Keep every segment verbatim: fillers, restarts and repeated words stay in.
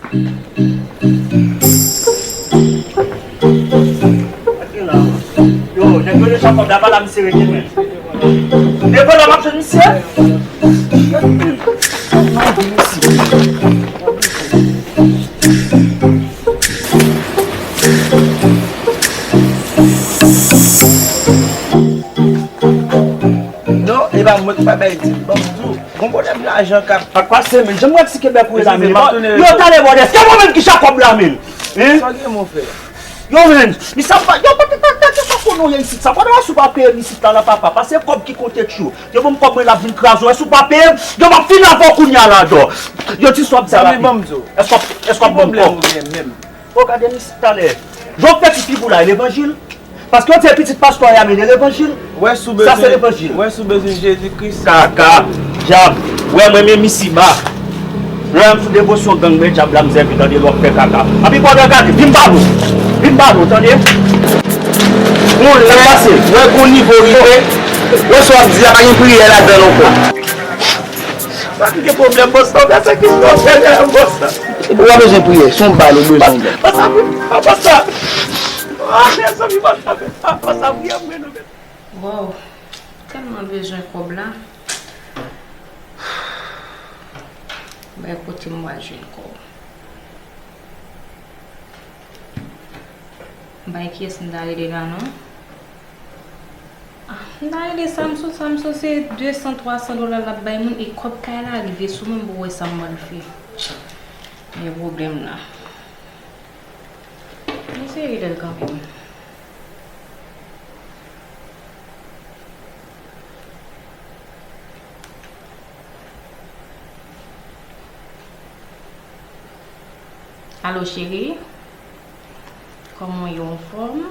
Yo, nèg yo deja kòb la, pa la misye rete, men. Depi la m ap jwenn misye. Non, e pa mwen ki pa bay di. Bon, gon pwoblèm lajan k ap. Ak pase, men, jan m wè ti kebèk ou ye la, men. Yo, talè, bòdè, se mwen menm ki chak kòb la, men. Hein? Sa gen, mon frè? Yo, men, mi sa pa, yo, pa, pa, pa, pa, pa konnen w ye isit, sa. Pandan w sou pa peye m isit la, la, papa, pase kòb ki konte tchou. Yo, ban m kòb mwen la, vin kraze w, èske w pa peye m? Yo, m ap fin avè w kounye a la, dò. Yo, di sa w ap di a la. Zanmi, ban m di w. Èske w ap, èske w ap ban m kòb? Ki pwoblèm ou gen menm? Bon, gade m isit talè. Jan w fè ti figou la, e levanjil? Paske yo di pitit pastè a mennen levanjil. Wè si w bezwen, wè si w bezwen Jezi Kris. Kaka, dyab, wè mwen menm isiba. Lè m sou devosyon gang, men dyab la m sèvi, tande, lè w ap fè kaka. Anpi bòdè gade, vin ba nou. Vin ba nou, tande. Ou lè, wè gon nivo rive, wè sa w ap di a, pa gen priyè ladan l ankò. Pa gen pwoblèm, bòs la, ou ka sa ki fè w fè dèyè bòs la. Ou pa bezwen priyè, se yon bal ou bezwen. Bòs la, bòs la. Ah, mezanmi, bòs la, bòs la, priyè mwen, non, men. Wow, tèlman bezwen kòb la. Bay kote m pral jwenn kòb. Bay kiyès m ta rele la non? Ah, m ta rele Samson, Samson se de san, twa san dola l ap bay moun e kòb kay la rive sou mwen, m poko wè sa m pral fè. Men pwoblèm la. M eseye rele l kanmenm. Alo, cheri? Kòman w ye, w anfòm?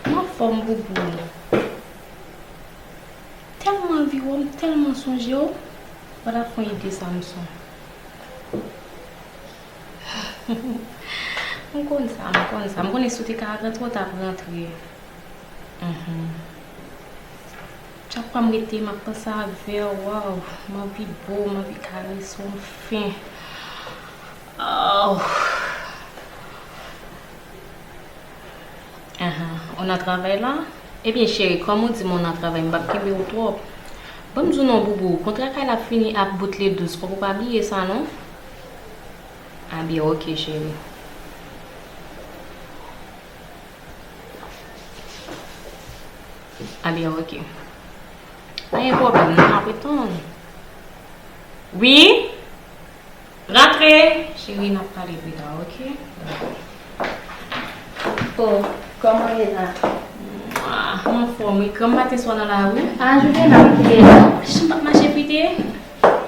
M anfòm, boubou. Tèlman anvi wè w, m tèlman sonje w. Mwen t ap fè yon ide Samson. M konn sa, m konn sa. M konnen si w te ka rantre, w t ap rantre. Mhm. Chak fwa m rete, m ap panse avè w. Waw, m anvi bo w, m anvi karese w anfen. Oh. Ahan, ou nan travay la? Ebyen, cheri, kòm ou di m ou nan travay, m p ap kenbe w twòp. Ban m di w non, boubou, kontra kay la fini ap bout le douz, fòk ou pa bliye sa, non? A byen, oke, cheri. A byen, oke. Pa gen pwoblèm, non, m ap retann. Wi? Rantre! Cheri, n ap pale pi ta, oke? Dakò. Oh, kòman w ye la? Ah, m anfòm, wi. Granm maten sa w nan lari? Ah, Juliana, m te la. Ch, m p ap mache frite?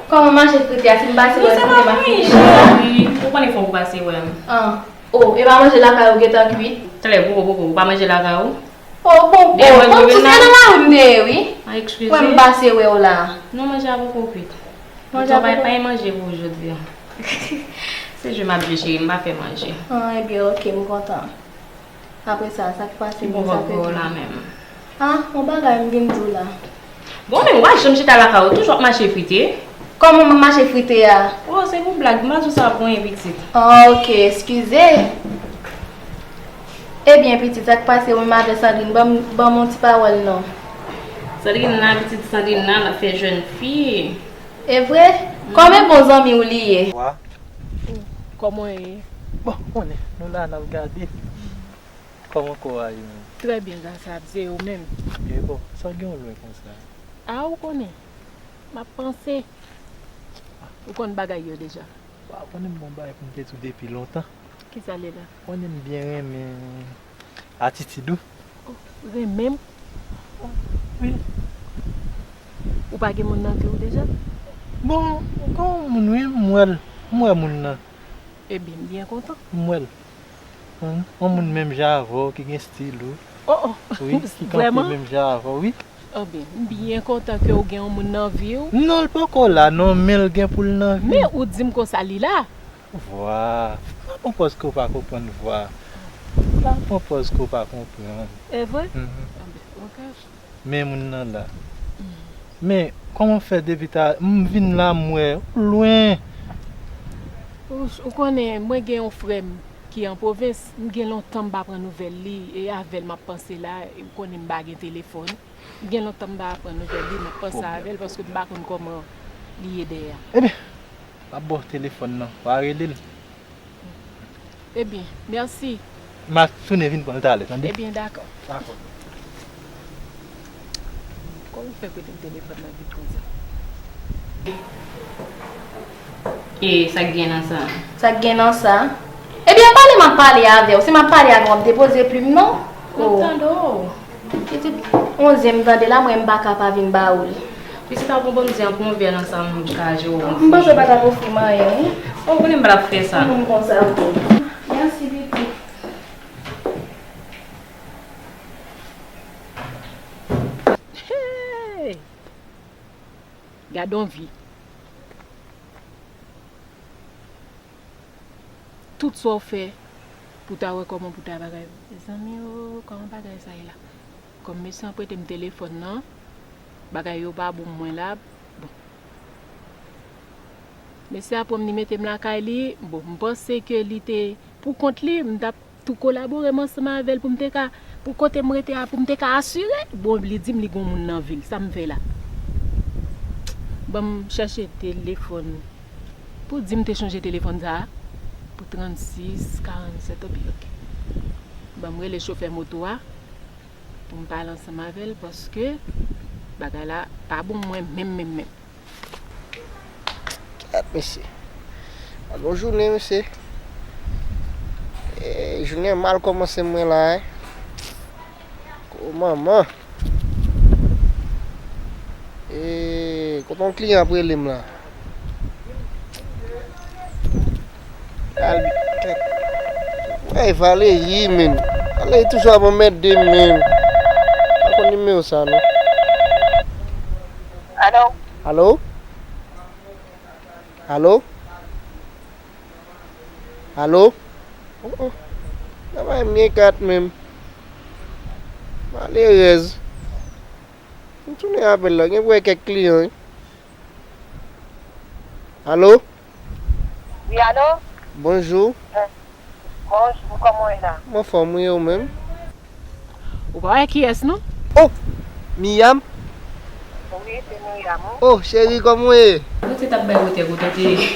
Kòman mache frite a? Si m pase wè frite, m ap frite. Non, se pa frite, cheri. Ou konnen fòk ou pase wè m. Ah. Oh, e pa manje lakay ou gentan kwit? Talè, poko, poko, ou pa manje lakay ou? Oh, bon, bon, bon, tout se nan lari m te ye, wi. Ah, eskize. Mwen m pase wè w la. Non, manje a poko kwit. Manje a poko. Travay pa gen manje pou ou jodi a. Se jwe m ap jwe, cheri, m pa fè manje. Ah, ebyen, oke, m kontan. Apre sa, sa k pase menm, sa fè la menm. Ah, yon bagay m vin di w la. Bon, men w pa janm chita lakay ou, toujou ap mache frite. Kòman m ap mache frite a? Oh, se pou blag, m pa di w sa pou anyen, pitit. Ah, oke, eskize. Ebyen, pitit, sa k pase ou menm avè Sandrine? Ban m, ban m yon ti pawòl non. Sandrine nan, pitit, Sandrine nan, l ap fè jèn fi. E vre? Kòman bon zanmi w li ye? Wa? Kòman w ye? Bon, konnen, nou la, n ap gade. Kòman kò a ye menm? Trè byen, gras a Dye, ou menm? E bon, sa w gen w lwen konsa? A, ou konnen. M ap panse. Ou konn bagay yo deja. Wa, konnen m gon bagay pou m te di w depi lontan. Kisa l ye la? Konnen m byen renmen atitid ou. Oh, renmen m? Wi. Ou pa gen moun nan vi w deja? Bon, gen yon moun wi, m wè l. M wè moun nan. Ebyen, m byen kontan. M wè l. Yon moun menm jan avè w, ki gen stil ou. Oh, oh. Wi, ki kanpe menm jan avè w, wi. Ebyen, m byen kontan ke w gen yon moun nan vi w. Non, l poko la, non, men l gen pou l nan vi m. Men ou di m konsa li la. Vwa. Pa pran pòz ke w pa konprann vwa. Pa pran pòz ke w pa konprann. E vre? Mhm. Ebyen, oke. Men moun nan la. Men, kòman w fè depi ta, m vin la, m wè ou lwen. Ou, ou konnen, mwen gen yon frè m ki an pwovens, m gen lontan m pa pran nouvèl li, e avè l m ap panse la, e ou konnen m pa gen telefòn. M gen lontan m pa pran nouvèl li, m ap panse avè l paske m pa konn kòman li ye dèyè a. Ebyen, m ap ba w telefòn nan, w a rele l. Ebyen, mèsi. M a tounen vin pran l talè, tande? Ebyen, dakò. Dakò. Kòman w fè prete m telefòn nan vit konsa? E sa k gen nan sa? Sa k gen nan sa? Ebyen, pale m ap pale avè w. Si m ap pale avè w, w ap depoze plim nan? M ap tande w. Pitit, onzè m tande la, mwen m pa ka pa vin ba ou l. Pitit, ap bon, bon, m di anpil yon vè nan sa m ka jere w. M panse w pa t ap ofri m anyen, wi. O, konnen m pa t ap fè sa. M konn konsa, ok. Mèsi, pitit. Hey! Gad on vi. Tout sa w fè pou ta wè kòman pou ta bagay. Mezanmi o, kòman bagay sa ye la? Kòm mesye an prete m telefòn nan, bagay yo pa bon mwen la. Bon. Mesye a pran m, li mete m lakay li. Bon, m panse ke li te pou kont li, m t ap tou kolabore m ansanm avè l pou m te ka, pou kote m rete a, pou m te ka asire. Bon, li di m li gon moun nan vil. Sa m fè la? Ban m chèche telefòn. Pou di m te chanje telefòn sa a. Pou trannsis karannsèt, opi, ok. Ban m rele chofè moto a. Pou m pale ansanm avè l, paske bagay la pa bon mwen menm, menm, menm. Gad, mesye. Gad yon jounen, mesye. E, jounen mal kòmanse mwen la, en. Ko manman. E, kote yon kliyan ap rele m la? Al, kèt. Ay, Valérie, menm. Valérie toujou ap anmède m, menm. Pa konn nimewo sa, non. Alo? Alo? Alo? Alo? Oh, oh. Travay m gen kat menm. Malerèz. M tounen apèl la, gen pou wè kèk kliyan, wi. Alo? Wi, alo? Bonjou. Eh, bonjou, kòman w ye la? M anfòm, wi, e ou menm? Ou pa wè kiyès, non? Oh! Miyam? Wi, se Miyam, wi. Oh, cheri, kòman w ye? Ou te t ap bay wotè kote w te ye.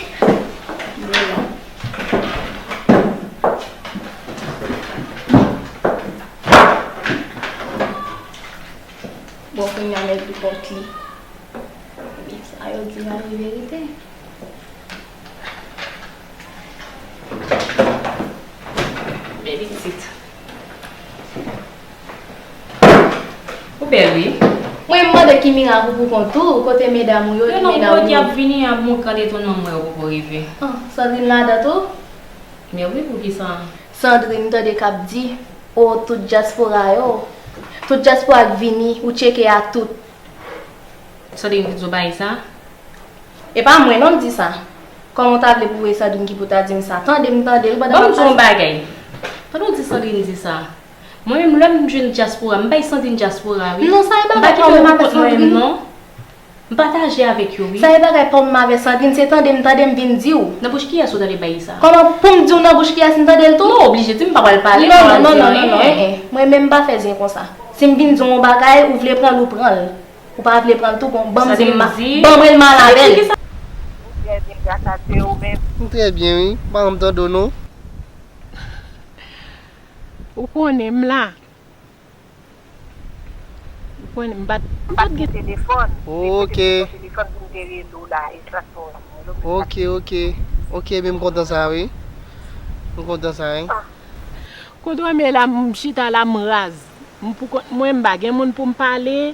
Bon, kounye a, mèt li kont li. Ebyen, sa yo di a, e verite. Men pitit. Ou bèl, wi. Mwen, m mande ki mirak ou pou kont ou, kote medam ou yo, ki medam ou yo? Yo nan gwo ki ap vini, ap moukan de tou nan mwen, yo poko rive. Ah, Sandrine ladan tou? Men wi, poukisa? Sandrine, m tande k ap di, o, tout dyaspora yo, tout dyaspora k vini, ou tcheke a tout. Sandrine ki di w bagay sa? E pa mwen non k di sa. Kòman w ta vle pou w e Sandrine ki pou ta di m sa? Tande m tande l pandan m ap pale. Ban m di w yon bagay. Pandan w di Sandrine di sa, mwen menm lè m jwenn dyaspora, m bay Sandrine dyaspora, wi. Non, sa e bagay pwoblèm avè Sandrine. M pa kite yo pou kont mwen menm, non. M pataje avèk yo, wi. Sa e bagay pa w m avè Sandrine, se tande m tande m vin di w. Nan bouch kiyès ou tande bagay sa? Kòman pou m di w nan bouch kiyès m tande l tou? Non, oblije di m pa pral pale, non, m pa pral di anyen. Non, non, non, non, non, eh, eh. Mwen menm m pa fè zen konsa. Si m vin di w yon bagay, ou vle pran l, ou pran l. Ou pa vle pran l tou, bon, ban m di m ma-, ban mwen l mal avè l. Ou trè byen, gras a Dye, ou menm? M trè byen, wi. M pa janm tande w, non. Ou konnen m la. Ou konnen m pa t, m pa t gen telefòn. Ok. Telefòn pou m te rele w la, e transpò a. Ok, ok. Ok, men m kontan sa, wi. M kontan sa, wi. Kote w men la, m chita la, m raz. M pou kont mwen, m pa gen moun pou m pale.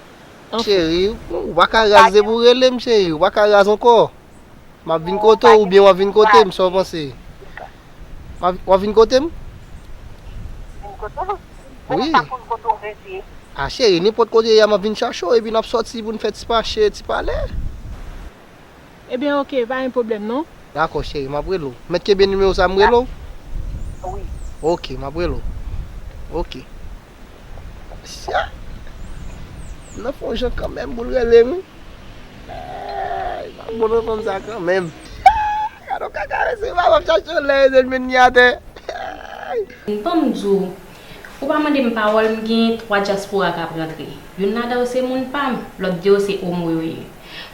Anfen. Cheri, ou pa ka raz, se pou w rele m, cheri. Ou pa ka raz ankò. M ap vin kote w oubyen w ap vin kote m, sa w panse? W ap, w ap vin kote m? Vin kote w? Wi. Mwen pa konn kote w rete. A cheri, nenpòt kote w ye a, m ap vin chache w epi n ap sòti pou n fè ti mache, ti pale. Ebyen, oke, pa gen pwoblèm non. Dakò, cheri, m ap rele w. Mèt kenbe nimewo sa, m rele w? Wi. Oke, m ap rele w. Oke. Sya. M nan fè yon jan kanmenm pou l rele m, wi. Ay, m ap bon nan fanm sa kanmenm. Gade yon kaka, mesye, pa m ap chache yon lè, mesye, l met mi atè. Ban m di w, ou pa mande m pawòl, m gen twa dyaspora k ap rantre. Youn ladan yo se moun pa m, lòt de yo se omo yo ye.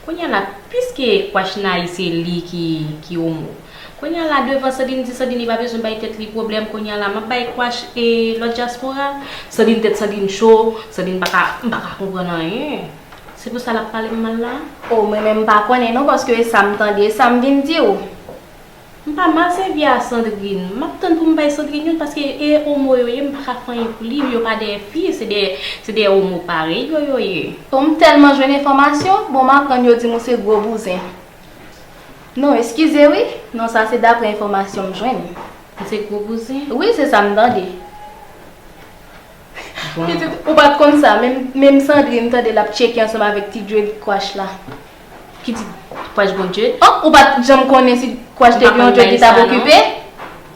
Kounye a la, piske Kwach Nayi se li ki, ki omo. Kounye a la, devan Sandrine di Sandrine li pa bezwen bay tèt li pwoblèm, kounye a la, m ap bay Kwach e lòt dyaspora. Sandrine tèt Sandrine cho, Sandrine pa ka, m pa ka konprann anyen. Se pou sa l ap pale m mal la? O, mwen menm m pa konnen non, paske e sa m tande, e sa m vin di w. M pa mal sèvi a Sandrine. M ap tann pou m bay Sandrine youn, paske e omo yo ye, m pa ka fè anyen pou li, yo pa de fi, se de, se de omo parèy yo, yo ye. O, m tèlman jwenn enfòmasyon, bon, m aprann yo di m ou se gwo bouzen. Non, eskize wi, non, sa se daprè enfòmasyon m jwenn. Ou se gwo bouzen? Wi, se sa m tande. Bon. Pitit, ou pa t konn sa, menm, menm Sandrine, m tande l ap tcheke ansanm avèk ti dread Kwach la. Ki ti Kwach gon dread? Oh, ou pa t janm konnen si Kwach te gen yon dread li t ap okipe?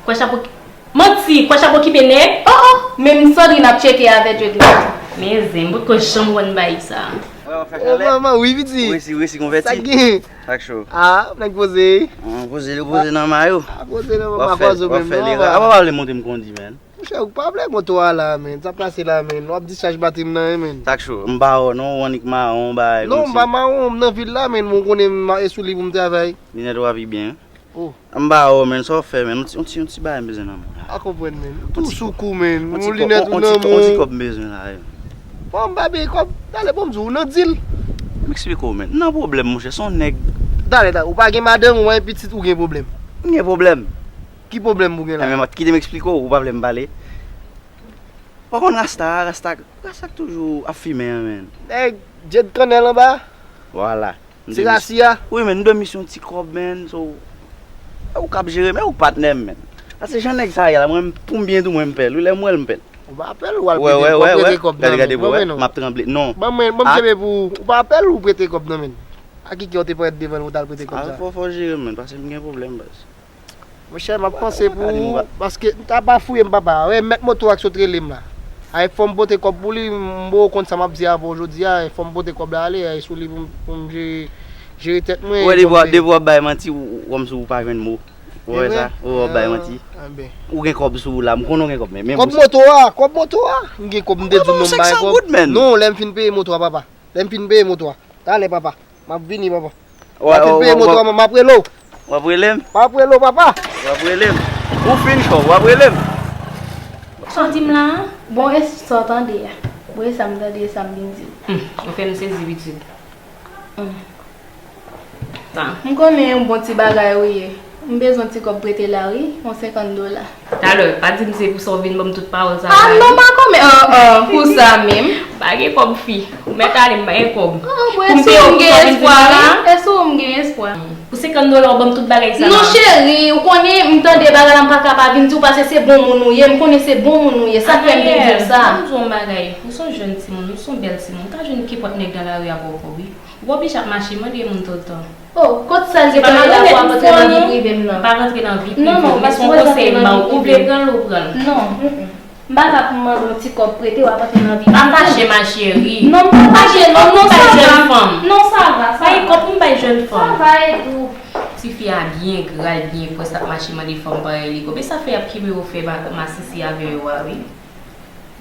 Kwach ap okipe. Manti, Kwach ap okipe nèg? Oh, oh, menm Sandrine ap tcheke avè dread la. Men zen, m potko janm wè n bay sa. Oh, manman, wi, piti. Ou resi, ou resi konvèti. Sa k gen? Sa k cho. Ah, nèg poze. An poze, li poze nan mayo. Ah, poze nan mayo, w ap fè, w ap fè lera. Apa w pa vle montre m kondi, man? Monchè, ou pa vle moto a la, men. Sa pase la, men. W ap discharge batri m nan, men. Sa k cho? M pa wè w non, ou annik mawon, bagay konsa. Non, m pa mawon, m nan vil la, men. Mwen konnen m e sou li pou m travay. Linèt ou avi byen. Oh. M pa wè w, men. Sa w fè, men? On ti, on ti, on ti bagay m bezwen nan men w la. A konprann, men. Tou sou kou, men. On ti kòb, on ti kòb m bezwen la, wi. Bon, m pa peye kòb. Talè, bon, m di w, ou nan dil. M eksplike w, men. Nan pwoblèm, monchè, se yon nèg. Talè, talè, ou pa gen madanm, ou pa gen pitit, ou gen pwoblèm. M gen pwoblèm. Ki pwoblèm ou gen la? Enben, kite m eksplike w, ou pa vle m pale. Ou konn rasta a, rasta, rasta k toujou ap fimen an, men. Nèg, djed kannèl anba? Vwala. Se rasi a? Wi, men, m dwe misye yon ti kòb, men, so, ou k ap jere, men ou patnè m, men. Paske jan nèg sa ye la, mwen, pou m byen di w, mwen, m pè l. Wi, lè m wè l, m pè l. Ou pa pè l, ou al prete, w ap prete kòb nan men l. Gade, gade, m ap tranble. Non. Ban mwen, ban m kenbe pou ou. Ou pa pè l, ou prete kòb nan men l. A ki kè w te parèt devan l, ou t al prete kòb sa? Fò, fò jere m, men, paske m gen pwoblèm, baz. Monchè, m ap panse pou ou, paske m ta pa fouye m, papa. Wè, mèt moto a k sot rele m la. Ay, fò m pote kòb pou li, m poko konn sa m ap di avè w jodi a, fò m pote kòb la ale, ay, sou li pou m, pou m jere, jere tèt mwen. Wè, depi w ap, depi w ap bay manti, ou, ou, kòmsi ou pa jwenn mo. Ou wè sa? Ou ap bay manti. Ou gen kòb sou ou la, m konnen w gen kòb, men, men kòb moto a, kòb moto a. M gen kòb, m te di w non, m bay kòb. Non, lè m fin peye moto a, papa. Lè m fin peye moto a. Talè, papa. M ap vini, papa. Lè m fin peye moto a, m ap rele w. W ap rele m? M ap rele w, papa. W ap rele m? Ou fin cho, w ap rele m? Sa w di m la a? Bon, e sa w tande a? Bon, e sa m tande, e sa m vin di w. Hmm, ou fè m sezi, pitit. Hmm. Tan. M konnen yon bon ti bagay ou ye. M bezwen ti kòb prete la, wi, yon senkant dola. Talè, pa di m se pou sa w vin ban m tout pawòl sa a. Ah, non, pa kòm, ah, ah, pou sa menm. M pa gen kòb, fi. Ou mèt ale, m pa gen kòb. Ah, bon, e sou ou m gen espwa, wi. E sou ou m gen espwa. Pou senkant dola, ou ban m tout bagay sa a. Non, cheri, ou konnen, m tande bagay la, m pa ka pa vin di w, paske se bon moun ou ye, m konnen se bon moun ou ye, sa k fè m te di w sa. Ann di w yon bagay, ou se yon jèn timoun, ou se yon bèl timoun, ou ka jwenn kenpòt nèg nan lari a ba w kòb, wi. Ou pa oblije ap mache mande moun tout tan. Oh, kot sa l gen pou l la pou ap antre nan vi prive m nan? M pa rantre nan vi prive w, men se yon konsèy m ba w, ou vle pran l, ou pran l. Non, mm, mm. M pa ka pou m mande yon ti kòb prete, w ap antre nan vi prive m. Pa fache, ma chérie. Non, m pa fache, non, non, sa va. Non, sa va, sa va. Pa gen kòb pou m bay jèn fanm. Sa va, e tou. Tifi a byen gra, l byen pwès, l ap mache mande fanm parèy li kòb. E sa fè y ap kenbe yo fè ma-, masisi avè yo a, wi.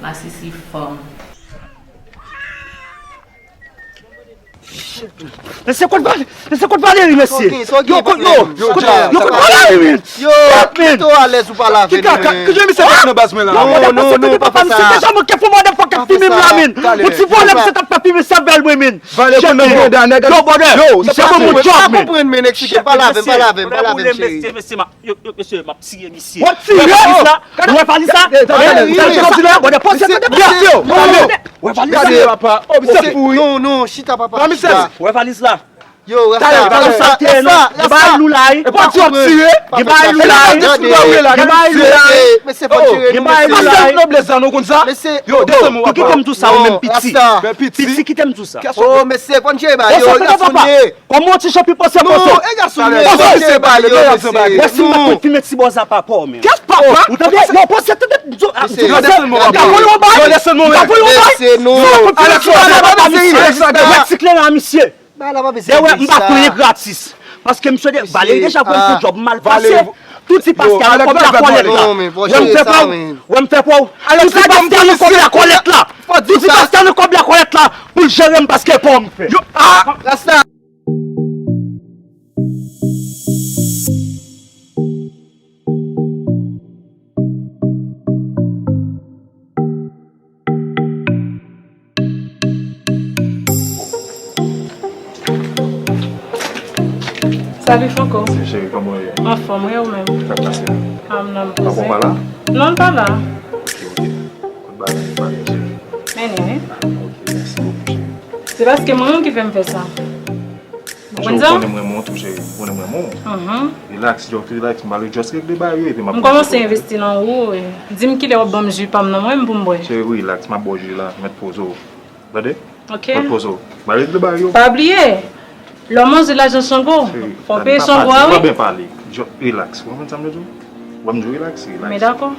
Masisi fanm. Mesye, kot Vale-, mesye, kot Valeri, mesye? Yo, kot, yo, kot, yo, kot Valeri, men? Yo, mete w alèz ou pa lave nou, men. Ki kaka, ki jan misye fè nan baz mwen la? Non, non, non, pa fè sa. Deja manke pou motherfucker fime m la, men. Yon ti vòlè, misye t ap fè fime sèvèl mwen, men. Vale, konn nan manda, nèg. Yo, brother, misye ban m yon job, men. Pa konprann, men, eksplike m, pa lave m, pa lave m, pa lave m, cheri. Mesye, mesye, m ap, yo, yo, mesye, m ap tiye misye. W ap tiye? Ou wè valiz la? Ou wè valiz la? Gade, gade, gade, gade, gade, poze tande, mesye, mesye, yo. Wè valiz la? Gade, papa. Oh, misye pouri. Non, non, chita, papa, chita. Wè valiz la? Yo, rasta, rasta, rasta. Gen bagay lou la, wi. E pa di w ap tire. Gen bagay lou la, wi. Gen bagay lou la, wi. Gen bagay lou la, wi. Mesye, fò tire nou, mesye. Gen bagay lou la, wi. Yo, desann mwen, papa. Yo, kite m di w sa, ou menm piti. Piti, kite m di w sa. Oh, mesye, fò n jere bagay yo, gason ye. Kòman yon ti jan pi pase, pase? Non, e gason ye, fò n jere bagay yo, mesye. Wè si m pa konn fimen ti bòz apa pa w, men. Kès papa? Ou tande? Yo, pase, tande, yo, desann mwen, papa. Yo, desann mwen, mesye. Yo, desann mwen, mesye. Yo, desann mwen, mesye. Yo, desann mwen, mesye. Wè ti kleren a misye. Dèyè, m pa konnen gratis. Paske misye de, Valérie deja pran pou djòb mal pase. Tout ti pastè nan kòb la kòlèt la. Wè m fè pa w. Wè m fè pa w. Tout ti pastè nan kòb la kòlèt la. Tout ti pastè nan kòb la kòlèt la. Pou l jere m paske pa w m fè. Yo, ah, Rasta. Salut Franco. Ti cheri, kòman w ye? Anfòm, wi, ou menm? Sa k pase? Ah, m nan poze. Papa w pa la? Non, l pa la. Ok, ok. Kot bagay nou pale, cheri? Men ni, wi. Ok, mèsi bokou, cheri. Se paske mwen menm ki fè m fè sa. Ou konprann sa? Ou konnen m renmen w tou, cheri. Ou konnen m renmen w. Relax, just relax. M pral just regle bagay yo, epi m ap... M kòmanse envesti nan ou, wi. Di m kilè w ap ban m ji pa m nan, mwen menm pou m bwè. Cheri, relax, m ap ba w ji la. Mèt poze w. Tande? Ok. Mèt poze w. M pral regle bagay yo. Pa bliye, lò manzè lajan Chango. Cheri, fò w peye Chango a, wi. Tande, pa pale. Just relax. Ou konprann sa m vle di w? Ou wè m di w relax, relax. Men dakò.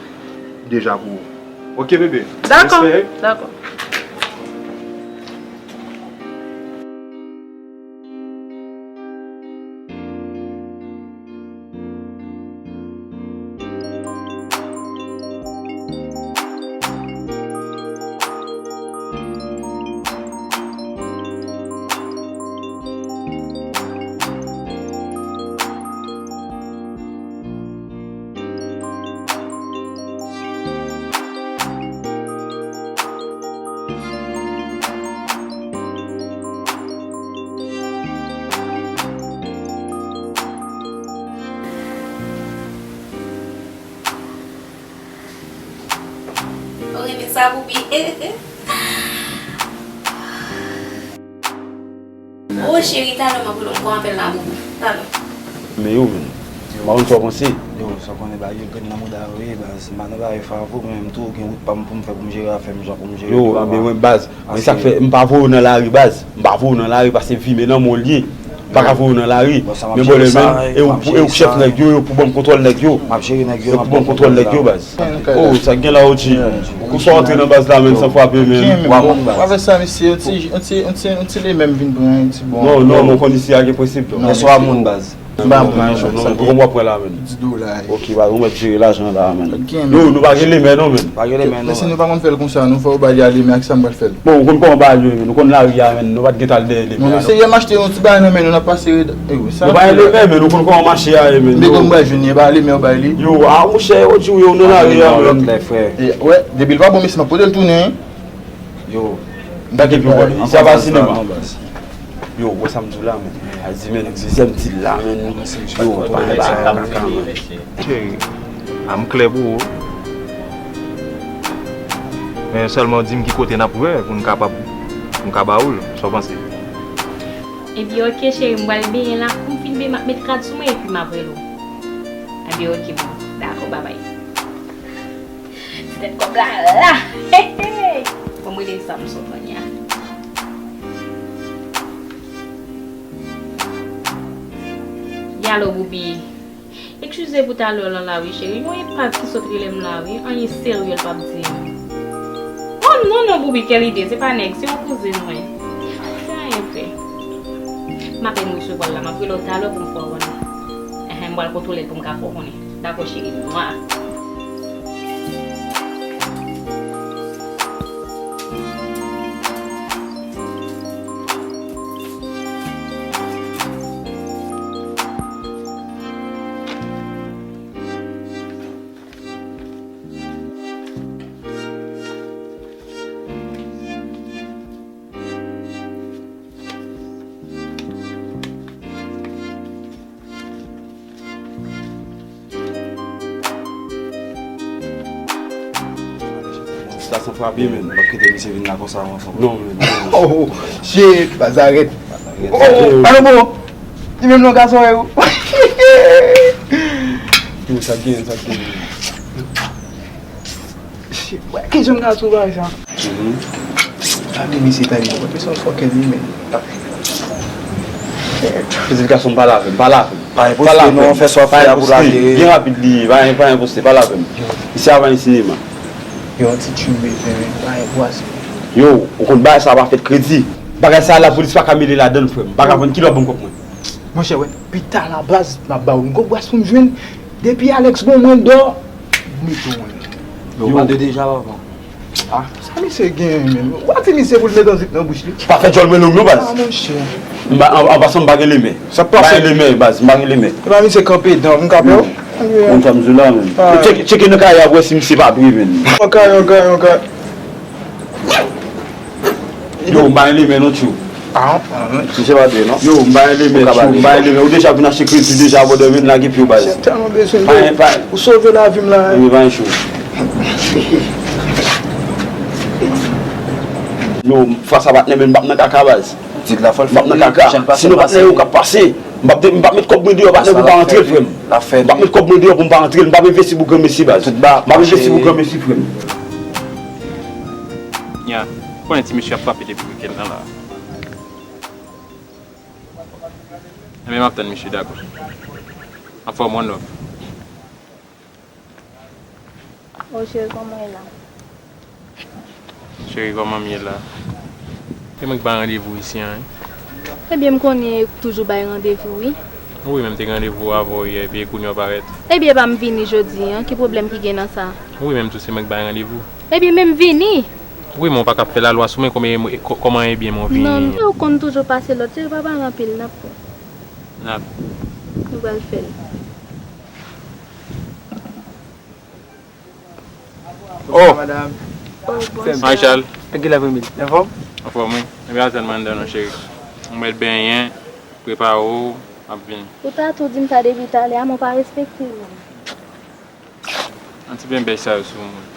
Deja pou ou. Ok, bebe. Dakò. Respè. Dakò. Ou renmen sa, Boubi? Oh, cheri, talè m ap rele w, m gon apèl la, Boubi. Talè. Men yo, men. M pa konn sa w panse. Yo, sa w konnen bagay yo grenn nan mouda yo ye, baz. M pa nan bagay favo, mwen menm tou, gen wout pa m pou m fè pou m jere afè m jan pou m jere. Yo, men mwen, baz, men sa k fè m pa voye w nan lari, baz. M pa voye w nan lari, paske vi men nan men w l ye. M pa ka voye w nan lari. Men bòlè men, e ou, e ou k chèf nèg yo, e ou pou ban m kontwòl nèg yo. M ap jere nèg yo, e ou pou ban m kontwòl nèg yo, baz. Oh, sa k gen la, O G? Ou konsa w antre nan baz la, men, san frape, men. Avèk sa, mesye, yon ti, yon ti, yon ti, yon ti lemè m vin pran, yon ti bon. Non, non, men w konn isi a gen prensip. Men swa moun, baz. M pa moun, non, non, non, kòman w ap pran la, men? Di dola. Ok, baz, ou mèt jere lajan la, men. Yo, nou pa gen lemè, non, men. Pa gen lemè, non. Men si nou pa konn fè l konsa, nou fè w ba li a lemè ak sa m pral fè l. Bon, ou konn kòman bagay yo ye, men, nou konn lari a, men, nou pa t gen t al dèyè lemè a, non. Serye, m achte yon ti bagay nan men nou, n ap pase red. E wi, sa. Nou pa gen lemè, men, nou konn kòman mache a ye, men. Men kòman bagay jwenn, e pa lemè w bay li? Yo, a, monchè, O G, yo, nou nan lari a, men. Lòt lè, frè. E, wè, depi l pa bon, mesye, m ap pote l tounen, wi. Yo, m pa gen pwoblèm. Isi a pa sinema. Yo, wè sa m di w la, men. A di, men, nèg dezyèm di l la, men. Yo, pa gen bagay kaka, men. Cheri, a m klè pou ou. Men sèlman di m ki kote n ap wè pou n kapab, pou m ka ba ou l. Sa w panse? Ebyen, oke, cheri, m pral benyen la. Kou m fin benyen, m ap met rad sou mwen epi m ap rele w. Ebyen, oke, bon. Dakò, babay. Ti tèt kòb la la. Hey, hey. Bon, m rele Samson kounye a. Yalo, Boubi. Eskize pou talè w lan la wi, cheri. Yon epav ki sot rele m la wi. Anyen serye l p ap di m. Oh, non, non, Boubi, kèl ide. Se pa nèg, se yon kouzin mwen. Se anyen, frè. M apèn resevwa l la. M ap rele w talè pou m fè w konnen. Enhen, m pral kontwole l pou m ka fè w konnen. Dakò, cheri. Mwa. Sa san frape, men. M p ap kite misye vin la konsa, non. Non, men. Oh, shit, baz arèt. Oh, oh, oh, pa nan bon. Li menm non gason yo. Yo, sa k gen, sa k gen. Shit, wè, ki jan gason bagay sa? Mhm. Gade mesye tay mwen, mesye yon fòkè li menm. Pitit gason m, pale avè m, pale avè m. Pa enposte non, fè sa w fè a pou lage. Byen rapid li ye, pa, pa enposte, pale avè m. Isi a pa yon sinema. Yo, yon ti tchwi bezwen, men, pa enposte. Yo, ou konn bagay sa pa fèt kredi. Bagay sa lapolis pa ka mele ladan l, frè m. M pa ka vann, kilè w ap ban m kòb mwen? Monchè, wè, pita la baz, m ap ba w yon gwo bras pou m jwenn. Depi Alex bon mwen dò, m mete w mwen. Yo, ou pa de deja, papa. Ah, sa misye gen menm? Ou pa di misye pou l mete yon zip nan bouch li? Pa fè djòl mwen long non, baz. Ah, monchè. M pa, an, an pasan, m pa gen lemè. Sa k pase? M pa gen lemè, baz, m pa gen lemè. E pa misye kanpe dan, m ka pè w? Konn sa m di w la, menm. Tcheke, tcheke nan kay ap wè si misye pa pre, menm. Ok, ok, ok. Yo, m pa gen lemè non, tchou. Ah, ah, non. Misye pa dwe, non. Yo, m pa gen lemè, tchou, m pa gen lemè. Ou deja vin achte kredi deja, brother, vin lage pye w, baz. Misye tèlman bezwen de ou. Pa, pa. Ou sove lavi m la. Wi, pa gen chou. Yo, fwa sa patnè, men m p ap nan kaka, baz. M p ap nan kaka. Sinon, patnè yo k ap pase. M p ap de-, m p ap met kòb mwen deyò, patnè, pou m pa antre l, frè m. M p ap met kòb mwen deyò pou m pa antre l. M p ap envesti pou granmesi, baz. M p ap envesti pou granmesi, frè m. Ya, ou konnen ti mesye ap frape depi wikenn nan la. Ebyen, m ap tann misye, dakò. M ap fè w one love. O cheri, kòman w ye la? Cheri, kòman m ye la? E mwen ki bay randevou isi an, wi. Ebyen, m konnen ou toujou bay randevou, wi. Wi, men m te gen randevou avè w yè, epi kounye a w parèt. Ebyen, pa m vini jodi an, ki pwoblèm ki gen nan sa? Wi, men m tou se mwen ki bay randevou. Ebyen, men m vini. Wi, men w pa ka ap fè lalwa sou mwen, kòman, kò-, kòman ebyen men w vini? Non, non, ou konn toujou pase lòt, cheri, pa pale anpil, n ap pran. N ap. Nou pral fè l. Oh! Madanm. Maréchal. Ann gen lapremidi. Anfòm? Anfòm, wi. Ebyen, al tann mwen anndan non, cheri. Mwen mèt benyen, prepare w, m ap vini. Ou ta tou di m sa depi talè a, men w pa respekte m. An ti byen bèj sa yo sou moun.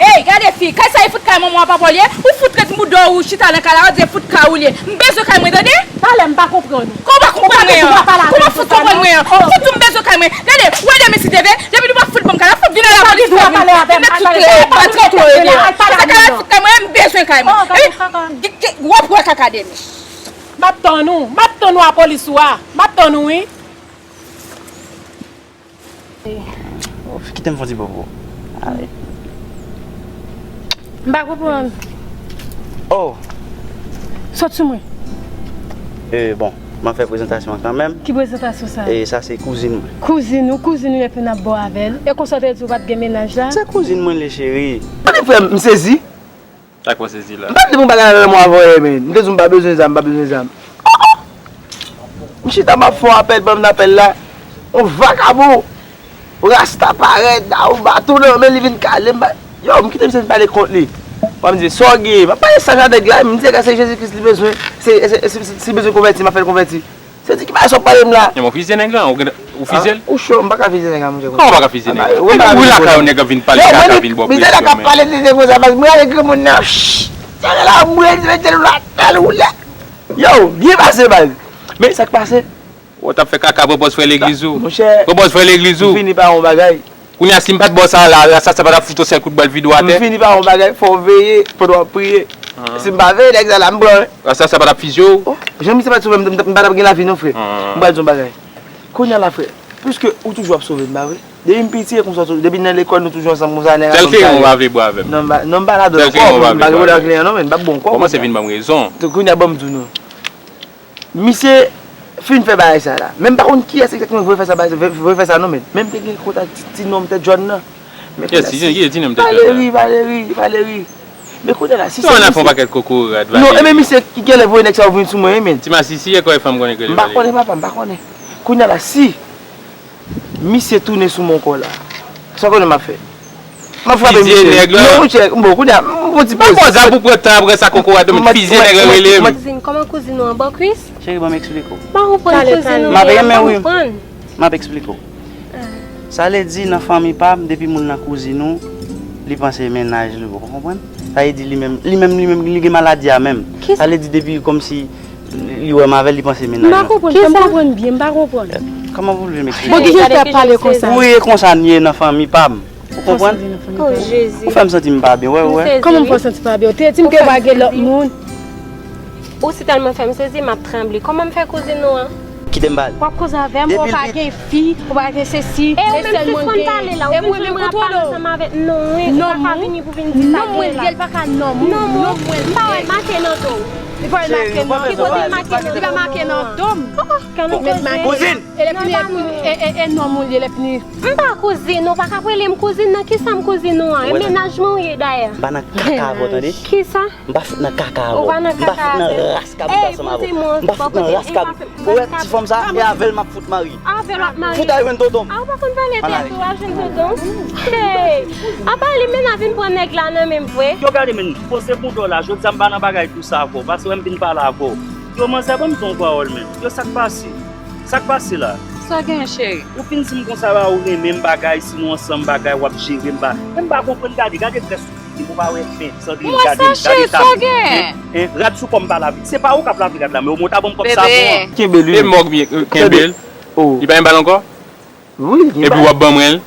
Ey, gade fi, kay sa e fout kay manman w a papa w l ye? Ou fout ret mouda w ou chita nan kay la, ou di e fout kay ou l ye. M bezwen kay mwen, tande? Talè m pa konprann ou. Kòman w pa konprann mwen an? Kòman w fout konprann mwen an? Fout di w m bezwen kay mwen. Gade, ou wè demen si te vle, depi nou pa fout ban m kay la, fout vin a lapolis, fout vin, vin met tout lè, bat trotwa yo deyò. Sa kay la fout kay mwen, m bezwen kay mwen. Epi, w ap wè kaka demen. M ap tann ou, m ap tann ou a polis ou a. M ap tann ou, wi. Of, kite m fè yon ti bobo. Ale. M pa konprann. Oh! Sot sou mwen. E, bon, m ap fè prezantasyon an kanmenm. Ki prezantasyon sa? E, sa se kouzin mwen. Kouzin ou, kouzin ou, epi n ap bo avè l. E konsa w te di w pa t gen mennaj la? Se kouzin mwen l ye, cheri. Tande frè m, m sezi. Sa k fè w sezi la? M pa t di pou m pa gade nan men w avè w, men. M te di w m pa bezwen zam, m pa bezwen zam. Oh, oh! M chita, m ap fè yon apèl, ban m apèl la. Yon vakabon. Rasta parèt, daou baton nan men, li vin kale m. Yo, m kite misye vin pale kont li. Mwen, m di, sa w gen? M ap pale sa jan nèg la, m di, nèg la se Jezi Kris li bezwen. Se, se, se, si, si l bezwen konvèti, m ap fè l konvèti. Se di ki bagay sa w ap pale m la? Yon fizye nèg la, ou gen, ou fizye l? Ou cho, m pa ka fizye nèg la, monchè. Kòman w pa ka fizye nèg la? Epi ou lakay yon nèg la vin pale kaka, vin ba w presyon, men. Yo, mwen, misye la k ap pale de, de konsa, baz, mwen avèk granmoun nan, shh, tèlè la, mwen, mwen, tèlè la, tèlè ou la. Yo, byen pase, baz. Men sa k pase? Ou t ap fè kaka, pran pòz frè legliz ou. Monchè, pran pòz frè legliz ou. M fini pa yon bagay. Kounye a, si m pa t ba w sa la, rasta sa pa t ap fout yon sèl kout bal vide w atè. M fini pa yon bagay, fò w veye pandan w ap priye. Si m pa veye, nèg sa la, m pran. Rasta sa pa t ap fizye w. Oh, jan misye pa t sove m, m, m pa t ap gen lavi non, frè. M pral di w yon bagay. Kounye a la, frè, piske ou toujou ap sove m, pa vre? Depi m piti, e konsa, depi nan lekòl, nou toujou ansanm konsa, nèg la. Sèl keyon w pa vle bwè avè m. Non, m pa, non, m pa ladan ankò, m pa gen pwoblèm ak kliyan non, men m p ap bon ankò. Kòmanse vin ban m rezon. Kounye a, ban m di w non. Misye fin fè bagay sa la. Men m pa konn kiyès egzakteman ki voye fè sa, voye fè sa non, men. Men m te gen kontak ti, ti nonm tèt jòn nan. Men kounye a, si, Valeri, Valeri, Valeri. Men kounye a la, si se misye. Yon afè yon pakèt kokorat, Valeri. Non, e men misye ki genlè voye nèg sa yo vin sou mwen, wi, men. Ti masisi, e kòman fanm konnen k rele Valeri? M pa konnen, papa, m pa konnen. Kounye a la, si misye tounen sou mwen ankò la, sa w konnen m ap fè? M ap frape misye. Fizye nèg la. Non, monchè, m bon, kounye a, m fè yon ti poze. Pa fè zam pou pran tan apre sa, kokorat, men fizye nèg la rele m. Kouzin, kòman kouzin ou an? Bò kwis? Cheri, ban m eksplike w. M pa konprann kouzin ou. M ap renmen, wi. M ap eksplike w. Sa vle di, nan fanmi pa m, depi moun nan kouzin ou, li panse mennaj li, ou konprann? Sa vle di, li menm, li menm, li menm, li gen maladi a menm. Sa vle di, depi kòmsi li wè m avè l, li panse mennaj lan. M pa konprann, fè m konprann byen, m pa konprann. Kòman pou vle m eksplike? Bon, ki jan fè ap pale konsa? Wi, e konsa n ye nan fanmi pa m. Ou konprann? Oh, Jezi. Ou fè m santi m pa byen, wè, wè. Kòman m fè w santi pa byen? Ou te di m ke w pa gen lòt moun. Ou si tèlman fè m sezi, m ap tranble. Kòman m fè kouzin ou an? Kite m pale. W ap koze avè m, ou pa gen fi, ou pa gen sesi, e ou menm ki konn pale la, ou vin jwenn mwen ap pale ansanm avèk nonm ou, ou pa ka vini pou vin di sa gen la. Nonm mwen, li pa ka nonm ou. Nonm ou, m pa wè l make nan do w. Li pa make non. Ki kote l make non? Li pa make nan do m. Kouzin! E lè fini, e, e, e nonm ou li, lè fini. M pa kouzin, ou pa ka rele m kouzin nan. Kisa m kouzin ou an? E mennaj mwen ou ye dayè. M pa nan kaka avè w, tande? Kisa? M pa fout nan kaka avè w. Ou pa nan kaka avè m. M pa fout nan ras kabrit ansanm avè w. M pa fout nan ras kabrit. Ou wè ti fanm sa, e avè l m ap fout marye. Avè l w ap marye. Fout al jwenn tonton m. A, ou pa konn pale tèt ou, al jwenn tonton w. Hey! Apa li menm a vin pran nèg la nan men m vre? Yo gade men, poze pou do la, jodi a m pa nan bagay pou sa avè w, paske wè m vin pale avè w. Yo manzè ban m di yon pawòl men. Yo sa k pase? Sa k pase la? Sa w gen cheri? Ou fin di m konsa la, ou renmen m bagay, si nou ansanm bagay, w ap jere m ba. Men m pa konprann, gade, gade grès ou. Ou pa wè fen, Sandrine, gade m, gade tab li. Hein, hein, rad sou kò m pa lave. Se pa ou k ap lave rad la, men ou mwen ta ban m kòb savon an. Kenbe li. E mòg byen, kenbe l. Li pa gen bal ankò? Wi, li gen bal. Epi w ap ban mwen l?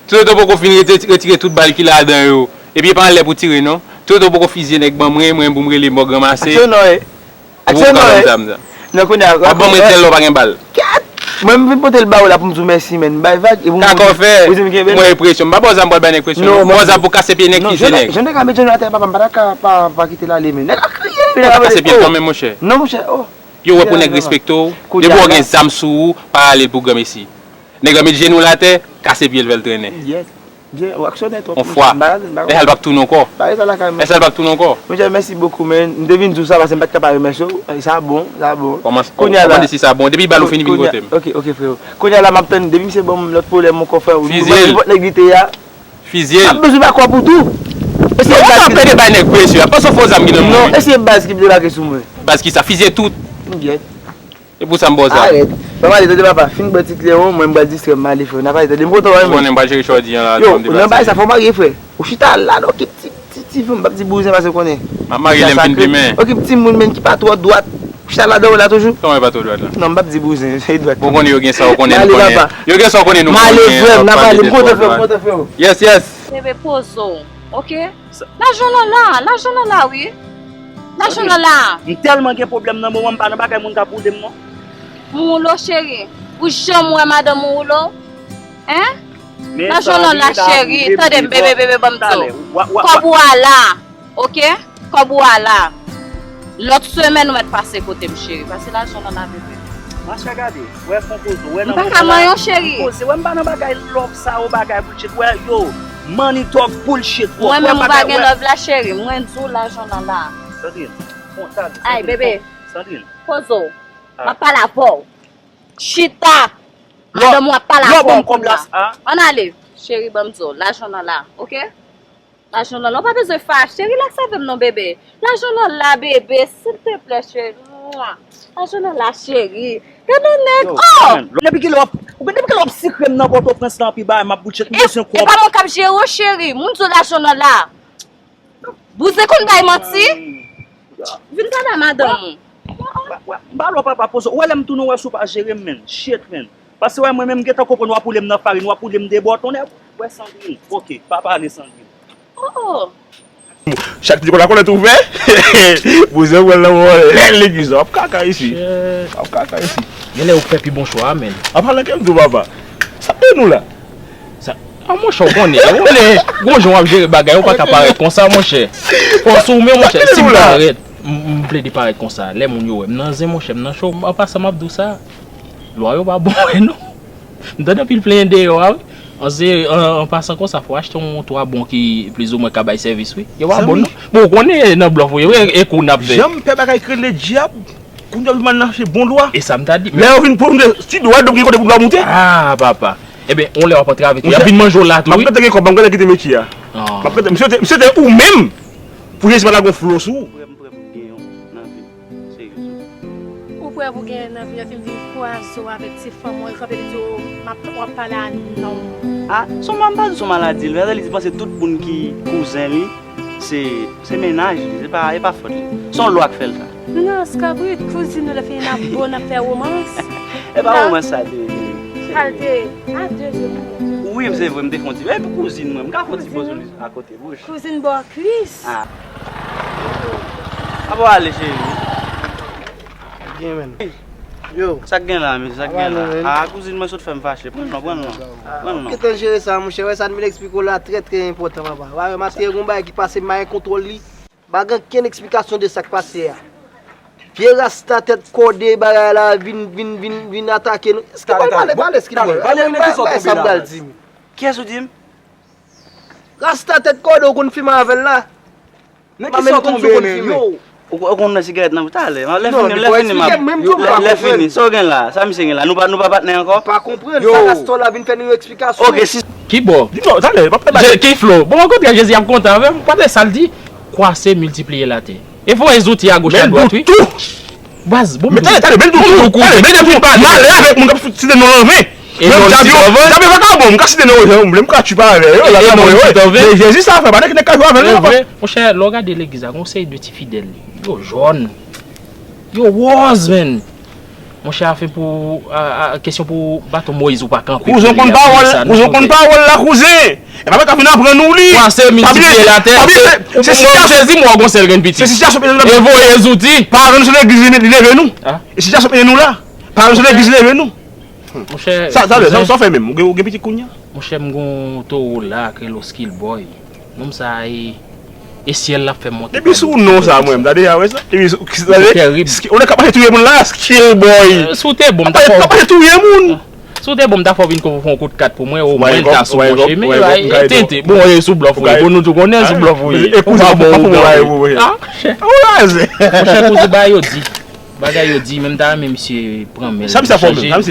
Toutotan w poko fin rete, retire tout bal ki ladan yo. Epi e pa anlè pou tire non. Toutotan w poko fizye nèg ban mwen, mwen pou m rele mòg ranmase. Aksyon non, eh. Aksyon non, eh. Nan kounye a, w ap ban mwen tèl lè w pa gen bal. Kèt! Mwen, m vin pote l ba ou la pou m di w mèsi, men. M bay vag, e pou m. Kaka w fè. Ou di m kenbe l. Mwen enpresyon. M pa ba w zam pou al bay nèg presyon. Non, m ba w zam pou kase pye nèg ki jwe nèg. Jan nèg la met jenou atè, papa, m pa ta ka pa, pa kite l ale, men. Nèg la kriye, nèg la kase pye l kanmenm, monchè. Non, monchè, oh. Yo wè pou nèg respekte w. Depi w gen zam sou ou, pa ale pou granmesi. Nèg la met jenou l atè, kase pye l, fè l trennen. Yes. Byen, w aksyonè twòp. On fwa. Èske l p ap tounen ankò? Èske l p ap tounen ankò? Monchè, mèsi bokou, men. M te vin di w sa paske m pa t ka pa remèsye w. E, sa bon, sa bon. Kòman, kòman di si sa bon? Depi bal ou fini vin kote m. Ok, ok, freo. Kounye a la, m ap tann, depi misye ban m lòt pwoblèm ankò, freo. Fizye l. Nenpòt nèg li te ye a. Fizye l. M ap bezwen ba kòb ou tou. Non, ou pa pede bay nèg presyon. Panse w fè zam ki nan men w. Non, e se baz ki debake sou mwen. Baz ki sa? Fizye tout. M gyèt. E pou sa m ba w zam. Arèt. Pa pale, tande papa. Fin bwè ti kleren, mwen m pral distrè m ale, frè. N a pale, tande m kontan wè men. Ou konnen m pral jere chòdi an la. Yo, nan bagay sa fò w marye, frè. Ou chita la, non, ki ti, ti, ti fanm, m p ap di bouzen paske w konnen. M ap marye lè m fin demen. Ok, ti moun, men ki pa twò dwat. Ou chita ladan w la toujou? Kòman e pa twò dwat la? Non, m p ap di bouzen, se dwat. Ou konnen yo gen sa, ou konnen nou konnen. Yo gen sa, ou konnen nou konnen. M ale, frè m, n a pale, m kontan, frè m, m kontan, frè m. Yes, yes. Bebe, poze w, ok? Lajan lan la, lajan lan la, wi. Lajan lan la. M tèlman gen pwoblèm nan moman, m pa nan bagay moun ka boule m, non. M woulo, cheri. Ou janm wè madanm ou woulo? Hein? Lajan lan la, cheri. Tande m, bebe, bebe, ban m di w. Kòb ou a la, ok? Kòb ou a la. Lòt semèn, ou mèt pase kote m, cheri. Pase lajan lan la, bebe. Machè gade, wè fon poze, wè nan mwen la. M pa ka manyen w, cheri. Poze, wè m pa nan bagay love sa yo, bagay bullshit, wè yo. Money talk bullshit, bro. Mwen menm ou pa gen love la, cheri. Mwen di w lajan lan la. Sandrine, fon, tande. Ay, bebe. Sandrine. Poze w. M ap pale avè w. Chita. Madanm ou ap pale avè w kounye a. Ann ale. Cheri, ban m di w, lajan lan la, ok? Lajan lan la, ou pa bezwen fache. Rilaks avè m non, bebe. Lajan lan la, bebe, silteplè, cheri. Mwa. Lajan lan la, cheri. Gade yon nèg, oh! Depi kilè w ap, ou depi kilè w ap sikre m nan Pòtoprens lan, anpi bagay, m ap boutchet, m bezwen kòb. E pa mwen k ap jere w, cheri. Moun di w lajan lan la. Bouzen konn bay manti. Vin pale a madanm ou. Wè, wè, m pa lò papa poze. Ou wè lè m tounen, ou wè si w pa jere m, men. Shit, men. Paske wè mwen menm m gentan konprann w ap woule m nan farin, w ap woule m de bò, tonnè. Wè Sandrine. Ok, pa pale Sandrine. Oh. Chak ti kolakòlèt ouvè. Bouzen pral nan vòlè legliz la. W ap kaka isi. W ap kaka isi. Genlè ou fè pi bon chwa a, men. An palan ke m di w papa. Sa de nou la. Sa, a monchè, w konnen, w konnen, gon jan w ap jere bagay, ou pa ka parèt konsa, monchè. Fòse w, men, monchè, si m parèt, m, m plede parèt konsa, lè moun yo wè m nan zen, monchè, m nan cho, an pasan, m ap di w sa, lwa yo pa bon, non. M tande anpil plenyen deyò a, wi. An se, an, an pasan konsa, fò w achte yon twa bon ki plizoumwen ka bay sèvis, wi. Yo pa bon, non. Bon, ou konnen nan blòf, wi, wi, e kou n ap fè. Jan m fè bagay k rele dyab, kounye a m al nan achte bon lwa. E sa m ta di. Lè yo vin pou nou, ti dwa, donk, gen kote pou lwa moute. Ah, papa. Ebyen, yon lè w ap antre avèk yo, y ap vin manje w la tou, wi. M ap gentan gen kòb, m ap gentan kite metye a. M ap gentan, misye te, misye te ou menm pou Jezi pa ta gon flo sou ou. Ou prè pou gen yon nan vi m, serye sou. Ou prè pou gen nan vi m, epi m vin kwaze w avèk ti fanm ou, e kanpe di w m ap, w ap pale a nonm. A, se yon ma-, m pa di se yon maladi l fè, li di panse tout moun ki kouzen li, se, se mennaj li, se pa, e pa fòt li. Se yon lwa k fè l sa. Nan, kabrit, kouzin nou lè fini n ap bo, n ap fè womans. E pa womans sa te ye. Sa l te ye. A de je moun. Wi, se vre, m te fè yon ti, epi kouzin mwen, m ka fè yon ti poze li akote bouch. Kouzin bò kwis. A. Apa w ale, cheri? Byen, men. Yo. Sa k gen la, mesye? Sa k gen la? Ah, kouzin mwen sot fè m fache. Pran non, pran non. Pran non. Ou gentan jere sa, monchè. Wè sa n vin eksplike w la, trè, trè enpòtan, papa. Wè, maten, gen yon bagay ki pase, m pa gen kontwòl li. Pa gen okenn eksplikasyon de sa k pase a. Vye rasta tèt kòde bagay la vin, vin, vin, vin atake nou. Eske pale, pale, pale, eske pale, pale, pale, sa pral di m. Kiyès ou di m? Rasta tèt kòde ou konn fimen avè l la? Nan ki sa w tonbe, men? Ou, ou konn nan sigarèt nan talè. Lè fini, m ap, lè, lè fini. Sa w gen la? Sa misye gen la? Nou pa, nou pa patnè ankò? Pa konprann. Sa rasta w la vin fè nou yon eksplikasyon. Ok, si. Ki bò? Di m non, talè, m ap fè bagay. Ki flo? Bon, okontrè, Jezi ap kontan avè m. Gade sa l di. Kwase, miltipliye latè. E voye zouti agoch adwat, wi. Baz, bon. Men talè, talè, men doudou. Talè, men doudou. M ale avèk moun k ap site non anven. Yo, m ap di yo, m ap vakabon, m ka site non yo, m ka tchwipa avè yo, e non yo. Men Jezi sa fè, pa nèg ki nèg ka jwe avè l non, papa. Monchè, lè w gade legliz la, gon seri de ti fidèl, yo jòn, yo wòz, menn. Monchè, afen pou, a, a, kesyon pou baton Moyiz ou pa kanpe. Kouzen konn pawòl, kouzen konn pawòl la, kouzen. E pa mwen ka vin aprann ou li. Kwase, miltipliye latè. Se, se, se, Jezi mò gon sèl grenn pitit. Se sitiyasyon peyi nou la. E voye zouti. Pa rann sou legliz li leve nou. E sitiyasyon peyi nou la. Pa rann sou legliz li leve nou. Monchè, sa, sa, sa, sa w fè menm? Ou gen, ou gen pitit kounye a? Monchè, m gon towo la k rele Skill Boy. Nonm sa e, e syèl l ap fè monte. Depi sou non sa, mwen, m ta deja wè sa. Depi sou, tande, ou nèg k ap mache touye moun la, Skill Boy. Si w te bon, m ta fè w. K ap mache touye moun. Si w te bon, m ta fè w vin fè yon kout kat pou mwen, omwen l ta sou bon chemen. E tenten. Bon, e sou blòf ou ye. Bon, nou tou konnen sou blòf ou ye. Ou pa bon, ou pa bon. Monchè, kouzen, bagay yo di. Bagay yo di, men m ta renmen misye pran men l chanje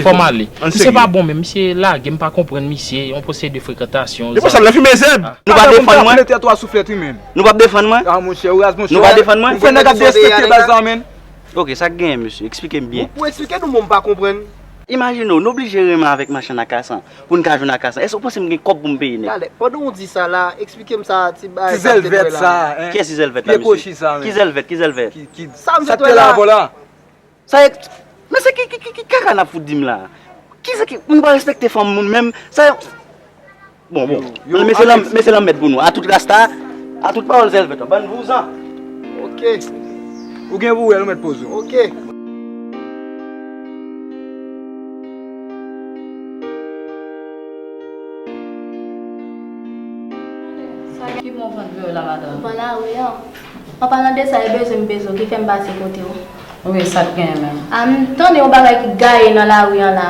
fòm ale. Misye pa bon, men misye lage, m pa konprann misye, yon pwosedi frekantasyon. Depi sa, l ap fimen zèb. Nou pa defann mwen. Nou p ap defann mwen. Nou pa defann mwen. Ou fè nèg ap derespekte baz la, menn. Ok, sa k genyen, mesye? Eksplike m byen. Ou eksplike nou, mwen m pa konprann. Imajine w, nou oblije renmen avèk machann akasan pou n ka jwenn akasan. Èske w panse m gen kòb pou m peye nèg? Talè, pandan w di sa la, eksplike m sa ti bagay sa m te t wè la. Ti zèlvèt sa, hein? Kiyès ti zèlvèt la, mesye? Pye kochi sa, men. Ki zèlvèt, ki zèlvèt? Ki, ki, sa m te t wè la. Sa e, men se ki, ki, ki, ki kaka n ap fout di m la? Kisa ki, nou pa respekte fanm moun menm? Sa, bon, bon. Mesye lanmèd pou nou. A tout rasta, a tout pawòl zèlvèt, bann vouzan. Ok. Ou gen pou wè, nou mèt poze w. Ok. Sa ki bon vant vre la, madanm? Mwen lari an. An palan de sa, e bezwen m bezwen w ki fè m pase kote w. Wi, sa t genyen menm? A, m tande yon bagay ki gaye nan lari an la.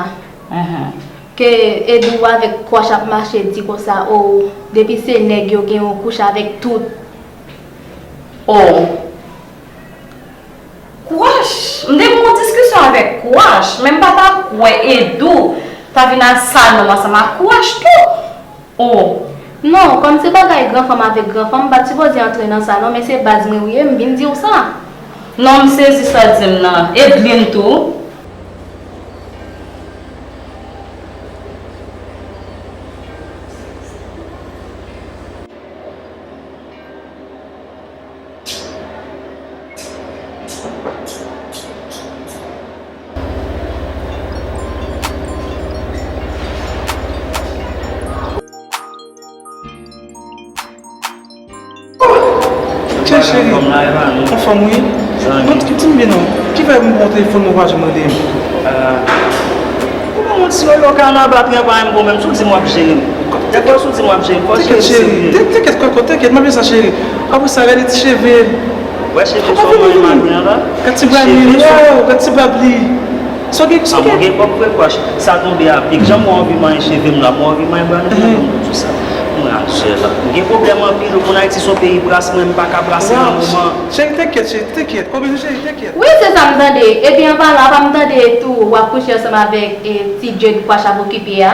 Ke Edou avèk Kwash ap mache di konsa, o, depi se nèg yo gen yon kouche avèk tout. O. Kwash! M te gen yon diskisyon avèk Kwash, men m pa ta kwè Edou ta vin al salon m ansanm ak Kwash tou. O. Non, kòm se bagay gran fanm avèk gran fanm, m pa t sipoze antre nan sa non, men se baz mwen ou ye, m vin di w sa. Non, m sezi sa w di m nan. Edlin tou. Tiens, cheri, anfòm ou ye? Bon, di m byen non, ki fè m pran telefòn mwen ou pa janm rele m? Ou pa wont si yo yo kanaba trè pa menm bon menm, si w di m w ap jere m. Dèfwa si w di m w ap jere m, fò w jere m serye. Tenkèt, cheri, tenkèt, kòkò, tenkèt, m ap jere sa, cheri. Apre sa, gade ti cheve. Wè cheve sa w mare maten an la? Gade ti bra li, wow, gade ti bab li. Sa w gen, sa w gen? Mwen gen kòb vre Kwash. Sa tonbe a pik. Jan mwen anvi manyen cheve m la, mwen anvi manyen bra m tou, mwen tou sa. Mwen ak sè la. M gen pwoblèm anpil, ou konn Ayiti se yon peyi bras, mwen m pa ka brase nan moman. Cheri, tenkèt, cheri, tenkèt. Konbyen cheri, tenkèt. Wi, se sa m tande. Epi an palan, apa m tande tou w ap kouche ansanm avèk, e, ti Jade Kwash ap okipe a?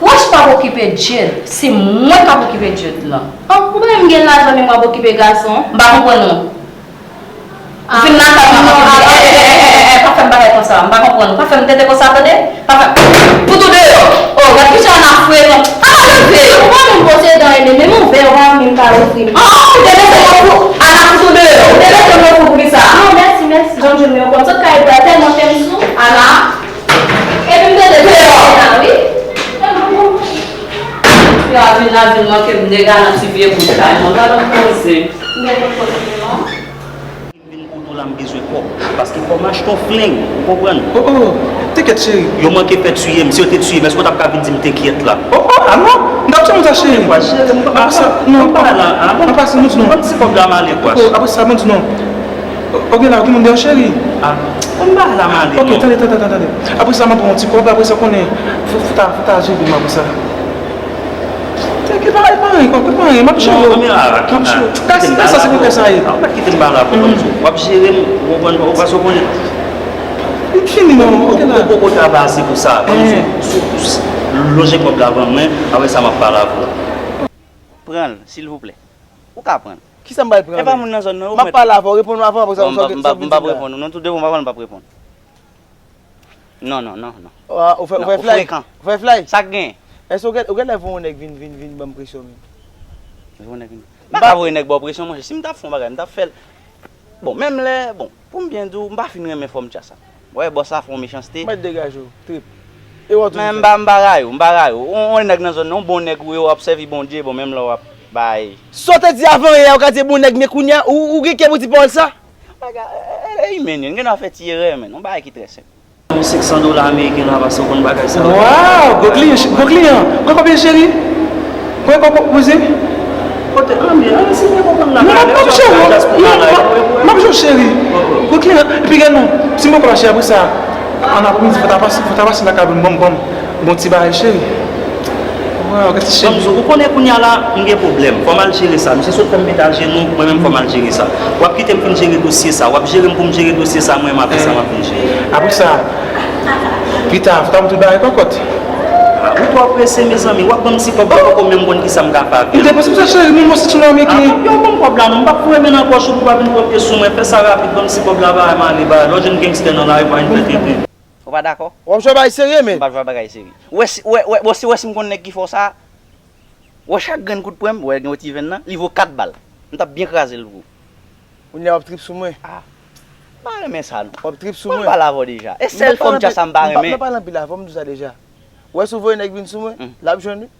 Kwash p ap okipe Jade, se mwen k ap okipe Jade lan. An, ou pa menm gen lajan menm w ap okipe gason? M pa konprann ou. Vin nan kay mwen, pa fè m bagay konsa. M pa konprann ou. Pa fè m tete konsa, tande? Pa fè m. Fout ou deyò. O, gad kijan Ana frekan. Ana leve. Ou pa menm pwosede anyen, menm yon vè ou pa menm ka ofri m. An, ou te mete mwen fou. Ana fout ou deyò. Ou te mete mwen fou pou kisa? Non, mèsi, mèsi. Jan m jwenn mwen konn sot kay pral tèlman fè m sou. Ana. Epi m tande deyò. Ana, wi. Yo a vin la vin manke m dega nan ti vye bout kay mwen. Gad yon koze. M gen pou koze non. M vin kote w la, m bezwen kòb. Paske fò m achte yon fleng, ou konprann? O, o, tenkèt, cheri. Yo manke fè tiye m. Si yo te tiye m, èske w t ap ka vin di m tenkèt la? O, o, a non. M t ap tiye w sa, cheri. Apre sa, non. Apre sa, non. Ban m ti kòb la, m ale, Kwash. O, apre sa, ban m di non. Ok, la, ou gen moun deyò, cheri? Ah, m pa la, m ale, non. Ok, tande, tande, tande, tande. Apre sa, m ap pran yon ti kòb, apre sa, konnen, fò, fò ta, fò ta jere m apre sa. Tande, pa, pa anyen, pa, pa anyen, m ap jere w. Non, men, ah, m ap jere w. Kite m pa la pou ou. Ah, ou pa kite m pa la pou ou, konn sa. W ap jere m, ou konprann, ou pa, ou konnen. Li fini, non, ok, la. Ou poko travay ase pou sa. Konn sou, sou, sou, lonje kòb la ban mwen, apre sa, m ap pale avè w. Pran l, silvouplè. Ou ka pran l. Kisa m pral pran? E pa moun nan zòn nan, ou mèt. M ap pale avè w, reponn mwen avan, apre sa, ou sa w gen pou di m la. M p ap reponn ou, non, tout devan m pa konn, m p ap reponn. Non, non, non, non. Ou fè, ou fè fly? Ou frekan. Ou fè fly? Sa k gen? Èske ou gen, ou genlè voye yon nèg vin, vin, vin ban m presyon, men? Voye yon nèg vin. M pa ka voye nèg ba w presyon, monchè. Si m t ap fè yon bagay, m t ap fè l. Bon, menm lè, bon, pou m byen di w, m pa fin renmen fòm tcha sa. Ou wè, bòs la fè yon mechanste. Mèt degaje w, trip. E w tou. Men m pa, m pa rayi w, m pa rayi w. Yon, yon nèg nan zòn nan, yon bon nèg ou ye, w ap sèvi Bondye, bon, menm lè w ap bay. Sa w te di avan yè, ou ka di bon nèg, men kounye a, ou, ou gen kè pou di pawòl sa? Bagay, e, e, e, imen, n gen nan fè ti erè, men, yon bagay ki trè senp. Yon senk san dola ameriken la, paske w konn bagay sa yo. Waw, gwo kliyan, gwo kliyan. Kòkòt byen cheri. Kòkòt, kòkòt, poze. Kote, anben, anben, si mwen konprann la. Non, m ap jwe w. Non, m ap, m ap jwe w, cheri. Gwo kliyan. Epi gade non, si m poko mache apre sa, an apremidi, fò ta pase, fò ta pase lakay mwen, ban m, ban m, ban m yon ti bagay, cheri. Waw, gade ti cheri. Banm di w, ou konnen kounye a la, m gen pwoblèm. Fò m al jere sa. Misye sot fè m met ajenou, mwen menm fò m al jere sa. W ap kite m fin jere dosye sa. W ap jere m pou m jere dosye sa, mwen menm apre sa m ap vin jere. Apre sa, pita, fò ta montre bagay kòkòt. Ah, ou twò prese, mezanmi. W ap ban m ti kòb la, poko menm konn kisa m ka fè avè l. Ou depanse pou sa, cheri, moun mwen se ti nonm ki. Ah, yo, ban m kòb la, non. M p ap foure men nan pòch ou pou w pa vin pwòpte sou mwen. Fè sa rapid, ban m ti kòb la, ba, m ale, ba. Lè w jwenn gangstè nan lari, pa vin fè tenten. Ou pa dakò? W ap jwe bagay serye, men. M p ap jwe bagay serye. Ou wè si, ou wè, ou wè, bon, si, ou wè si m konn nèg ki fè w sa, ou wè chak grenn kout pwen m, ou wè gen yon ti venn nan, li vo kat bal. M t ap byen kraze l pou ou. Kounye a w ap trip sou mwen. Ah. M pa renmen sa, non. W ap trip sou mwen. Mwen pale avè w deja. E sèl fòm tcha sa m pa renmen. M pa pale anpil avè w, m di w sa deja. Ou wè si w voye nèg vin sou mwen, l ap jwenn wi.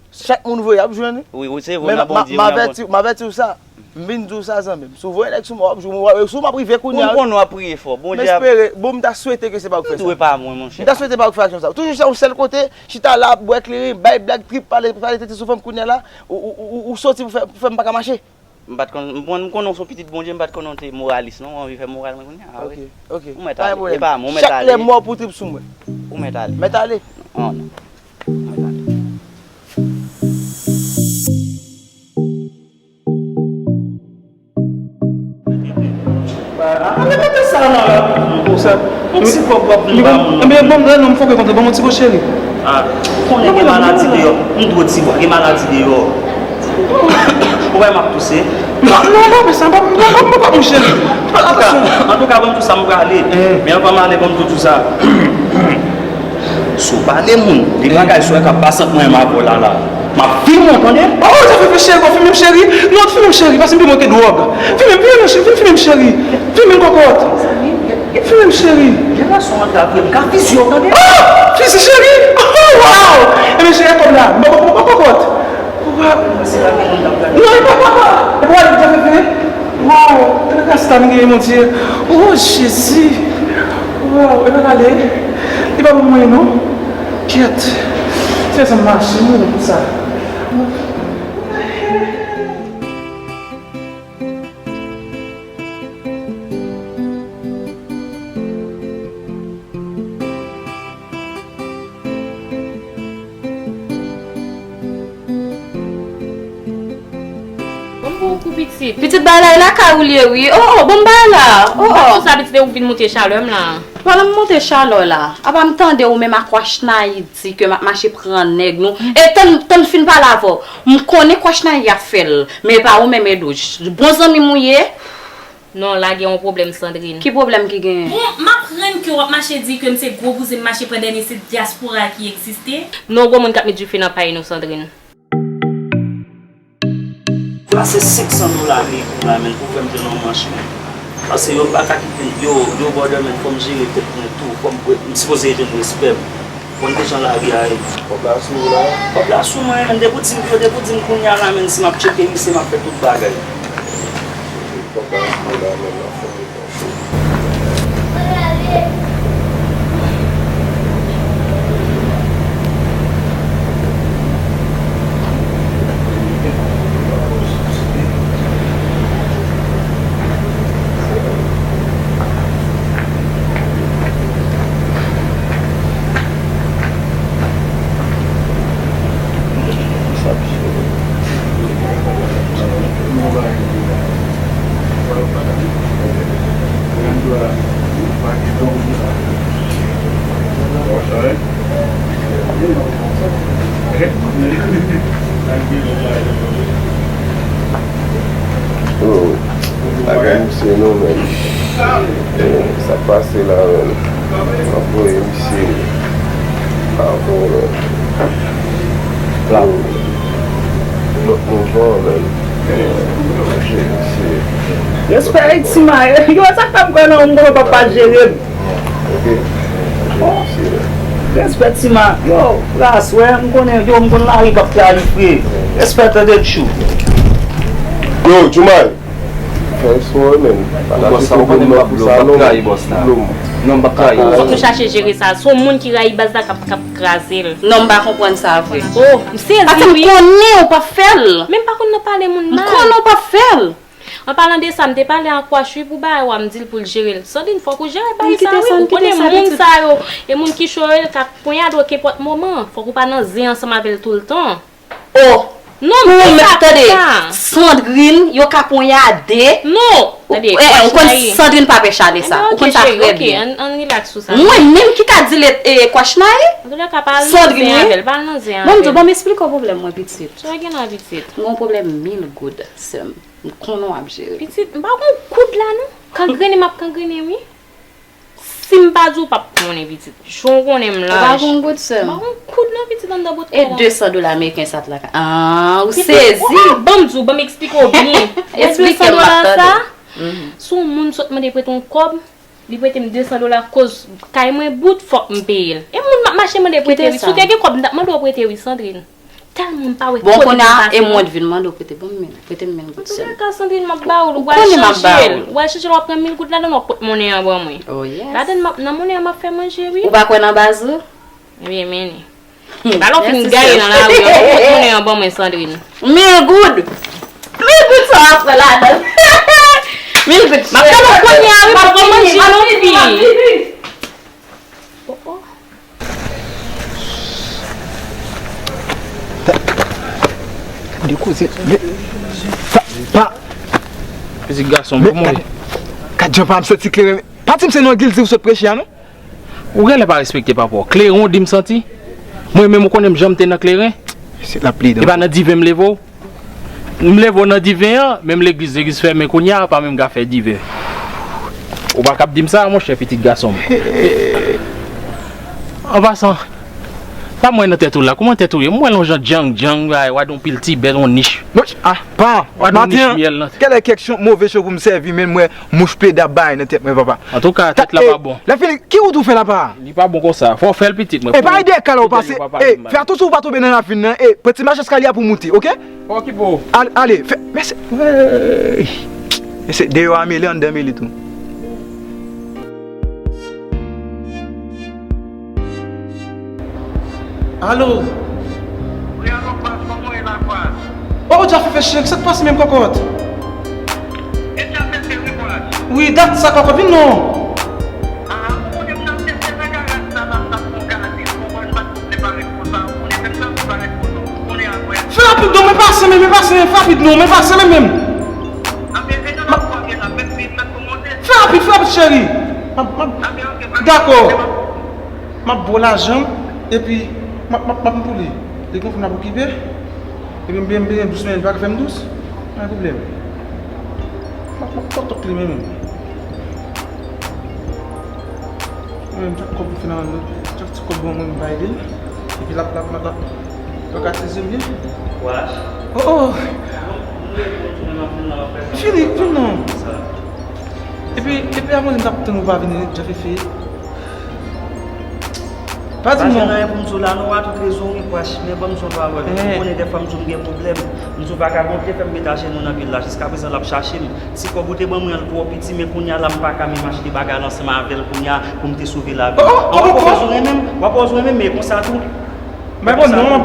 Chak moun voye ap jwenn wi. Wi, wi, se vre, nan Bondye, wi, nan Bondye. Men m avèti w sa. M vin di w sa, zanmi m. Si w voye nèg sou mwen, w ap jwenn mwen, si w m ap rive kounye a. Pou m konnen w ap priye fò. Bondye ap. M espere, bon, m ta swete ke se pa ou k fè sa. Tou e pa mwen, monchè. M ta swete pa ou k fè aksyon sa. Ou toujou chita yon sèl kote, chita la, ap bwè kleren, bay blag, trip, pale, pale tenten sou fanm kounye a la, ou, ou, ou, ou, ou soti pou fè, pou fè m pa ka mache. M pa t konn, m konn, m konnen w se yon pitit Bondye, m pa t konnen w te moralis, non, w anvi fè moral mwen kounye a, ah wi. Ok, ok. Ou mèt ale, e pa mwen, ou mèt ale. Chak lè mò pou trip sou mwen. Ou mèt ale. Mèt ale. Non, non. Ou mèt ale. Ah, mete sa nan rapid, non, konsa. Yon ti kòb w ap vin ba moun nan. Ebyen, bon, non, m foke kontre, ban m yon ti bo cheri. Ah, ou konnen gen maladi deyò. M dwe di w, gen maladi deyò. Ou wè m ap touse? Non, non, pa fè sa, pa, non, pa, pa, pa, mon cheri. Antouka, antouka, ban m tou sa, m prale. Men anvan m ale, ban m tou, tou sa. Si w pale moun, de bagay sa w wè k ap pase ant mwen menm avè w la, la, m ap fini w, tande? Oh, sa fè, fè cheri, fè m cheri. Non, fè m cheri, paske m pi mwen ke dwòg. Fè m, fè m cheri, fè m, fè m cheri. Fè m kòkòt. Fè m cheri. Jan gason an ta vre, m ka fiziye w, tande? Oh, fizi cheri. Oh, wow. Ebyen, cheri, kòb la. M pa, m pa, m pa kòkòt. Waw! Non, e pa, pa, pa! E pa li k te fè fè? Waw! Tande rasta m gen, Bondye! Oh, Jezi! Waw! E pa pale? Li pa ban mwen, non? Kyèt! Se sa m mache, mwen, pou sa. Ban m ba w kou pitit. Pitit, bay la, e lakay ou l ye wi. Oh, oh, ban m bay la. Oh, oh. Tout sa pitit, e ou k vin monte chalè m la. Pandan m monte chalè w la, apa m tande ou menm ak Wachnayi di ke m ap mache pran nèg nou. E tann, tann fin pale avè w. M konnen k Wachnayi ap fè l, men e pa ou menm, Edo. Bon zanmi m ou ye. Non, la gen yon pwoblèm, Sandrine. Ki pwoblèm ki genyen? Bon, m aprann ke w ap mache di ke m se gwo bouzen, m mache pran dènye, se dyaspora ki egziste. Non, gwo moun k ap met dife nan pay nou, Sandrine. Plase senk san dola ameriken la, menn, pou fè m jwenn yon manch, menn. Paske yo pa ka kite, yo, yo brother, menn, fò m jere tèt mwen tou, fò m, m sipoze jwenn respè m. Bon, dejan lari a ye. Kòb la sou ou la? Kòb la sou mwen, menn, depi w di m, yo depi w di m kounye a la, menn, si m ap tcheke misye, m ap fè tout bagay. Kòb la sou ou la, menn, m ap fè. Oh, bagay misye non, menn. Eh, sa k pase la, menn? M ap voye misye. Avon, menn. Lòt moun pran, menn. Mache misye. Respè Tima. Yo, sa k ap kwè nan moun, papa jere m. Respè Tima. Yo, ras, wè, m konnen, yo, m konn lari k ap trayi, fre. Respè tande tchou. Yo, Djoumay. Fè respè w, menn. Pa t achte pwoblèm nan pou sa, non. Non, m p ap trayi bòs la. Fòk nou chache jere sa. Se yon moun ki rayi baz la k ap, k ap kraze l. Non, m pa konprann sa vre. Oh, m sezi, wi. Paske m konnen ou p ap fè l. Men m pa konn nan pale moun mal. M konnen ou p ap fè l. An palan de sa, m te pale ak Wash wi pou bagay wa, m di l pou l jere l. Sandrine, fòk ou jere bagay sa wi. Ou konnen moun sa yo, e moun ki cho yo ye, l ka ponyade w kenpòt moman. Fòk ou pa nan zen ansanm avè l toultan. Oh! Non, m di sa pou sa. Sandrine, yo ka ponyade. Non, tande, eh, eh, ou konn Sandrine pa pè chale sa. Ou konn sa trè byen. Ann relax sou sa. Mwen menm ki ka di l, eh, Kwachnaye? Sandrine, wi. Bon, m di w, ban m esplike w pwoblèm mwen, pitit. Sa gen nan pitit? Mwen gen yon pwoblèm mil goud, sè m. M konnen w ap jere. Pitit, m pa gon koud la non. Kangrene m ap kangrene wi. Si m pa di w, w p ap konnen pitit. Jan w konnen m laj. Ou pa gon koud, sè m. M pa gon koud non pitit anndan bòt kay la. E de san dola ameriken sa t la ka. Ah, ou sezi. Pitit, oh, ban m di w, ban m eksplike w byen. Wè de san dola sa? Se yon moun sot mande prete yon kòb, li prete m de san dola koz kay mwen bout, fòk m peye l. E moun m ap mache mande prete wi. Si w te gen kòb, m t ap mande w prete wi, Sandrine. Tèlman m pa wè kote pou m pase non. Bon, kounye a, e mwen t vin mande w prete ban m mil, prete m mil goud sèlman. Antouka, Sandrine, m ap ba w l, ou pral chanje l. Ou pral chanje l, w ap pran mil goud ladan l, w ap pot monnen an ban mwen. Oh, yes. Ladan l, m ap, nan monnen an, m ap fè manje, wi. Ou pa kwè nan baz ou? Ebyen, men li. Epa lè w fin gaye nan lari an, w ap pot monnen an ban mwen, Sandrine. Mil goud! Mil goud sa w ap pran ladan l. Mil goud. M ap gade w kounye a, wi, m ap pran manje non, fi. Oh, oh. Gade koze, men, pa, pa. Pitit gason, men, kòman w ye? Gade, gade jan pa m soti kleren. Pa di m se nan Gildi ou sot preche a, non? Ou genlè pa respekte papa w. Kleren w di m santi. Mwen menm ou konnen m janm te nan kleren. Se la plede. E pa nan diven m leve w. M leve w nan diven an, menm legliz, legliz fèmen kounye a, pa menm ka fè diven. Ou pa kab di m sa, monchè, pitit gason m. An pasan, sa m wè nan tèt ou la, kòman tèt ou ye? M wè l yon jan djang djang, w a, w a di yon pil ti bèt, yon nich. Monch-, ah, pa, w a di yon nich myèl nan. Kèlè kèksyon move cho pou m sèvi, men m wè mouch peda bay nan tèt mwen, papa. Antouka, tèt la pa bon. Lè fini, ki wout ou fè la, pa? Li pa bon konsa. Fò w fè l pitit mwen. E pa ede kal ou pase. E, fè atansyon ou pa tonbe nan ravin nan. E, pran ti mach eskalye a pou w moute, oke? Oke, bro. Ale, ale, fè, mèsi. Hey. Mesye, deyò a mele, anndan mele tou. Alo? Wi, alo, baz, kòman w ye la, baz? Oh, Djafefe cheri, sa k pase menm kòkòt? E Djafefe wi, baz. Wi, dat sa kòkòt, vin non. Ah, ou konnen m t ap chèche nan garaj la, m ap t ap fè yon gade, ou konprann, m pa t vle parèt konsa, ou konnen, menm jan m parèt konsa, ou konnen apre. Fè rapid non, men pase, men, men pase, fè rapid non, men pase, men, men. Anben, men nan lòt bò vye la, fè rapid, fè rapid, cheri. M ap, m ap, dakò. M ap ba w lajan m, epi m ap, m ap, m ap pou li. Li gon fanm l ap okipe, epi m benyen, m benyen dous, men li pa ka fè m dous. Pa gen pwoblèm. M ap, m ap tòk tòk li, men, men. Mwen menm, chak kòb m fin nan, chak ti kòb mwen, mwen m bay li l. Epi l ap, l ap, l ap, l ap, l ap ka sezi m li. Wach. Oh, oh. Fini, vin non. Epi, epi avan m t ap tann ou pa vini, Djafefe. Pa di m non. Pa gen anyen pou m di w la non, w a tout rezon wi, Kwach, men ban m di w yon pawòl. Ou konnen dèfwa m di w m gen pwoblèm. M di w vakabon te fè m met ajenou nan pye l la, jiskaprezan l ap chache m. Ti kòb ou te ban mwen an, l twò piti, men kounye a la m pa ka menm achte bagay la ansanm avè l kounye a pou m te sove lavi l. An w ap wè w renmen m, w ap wè w renmen m, men konsa tou. M pa konn non,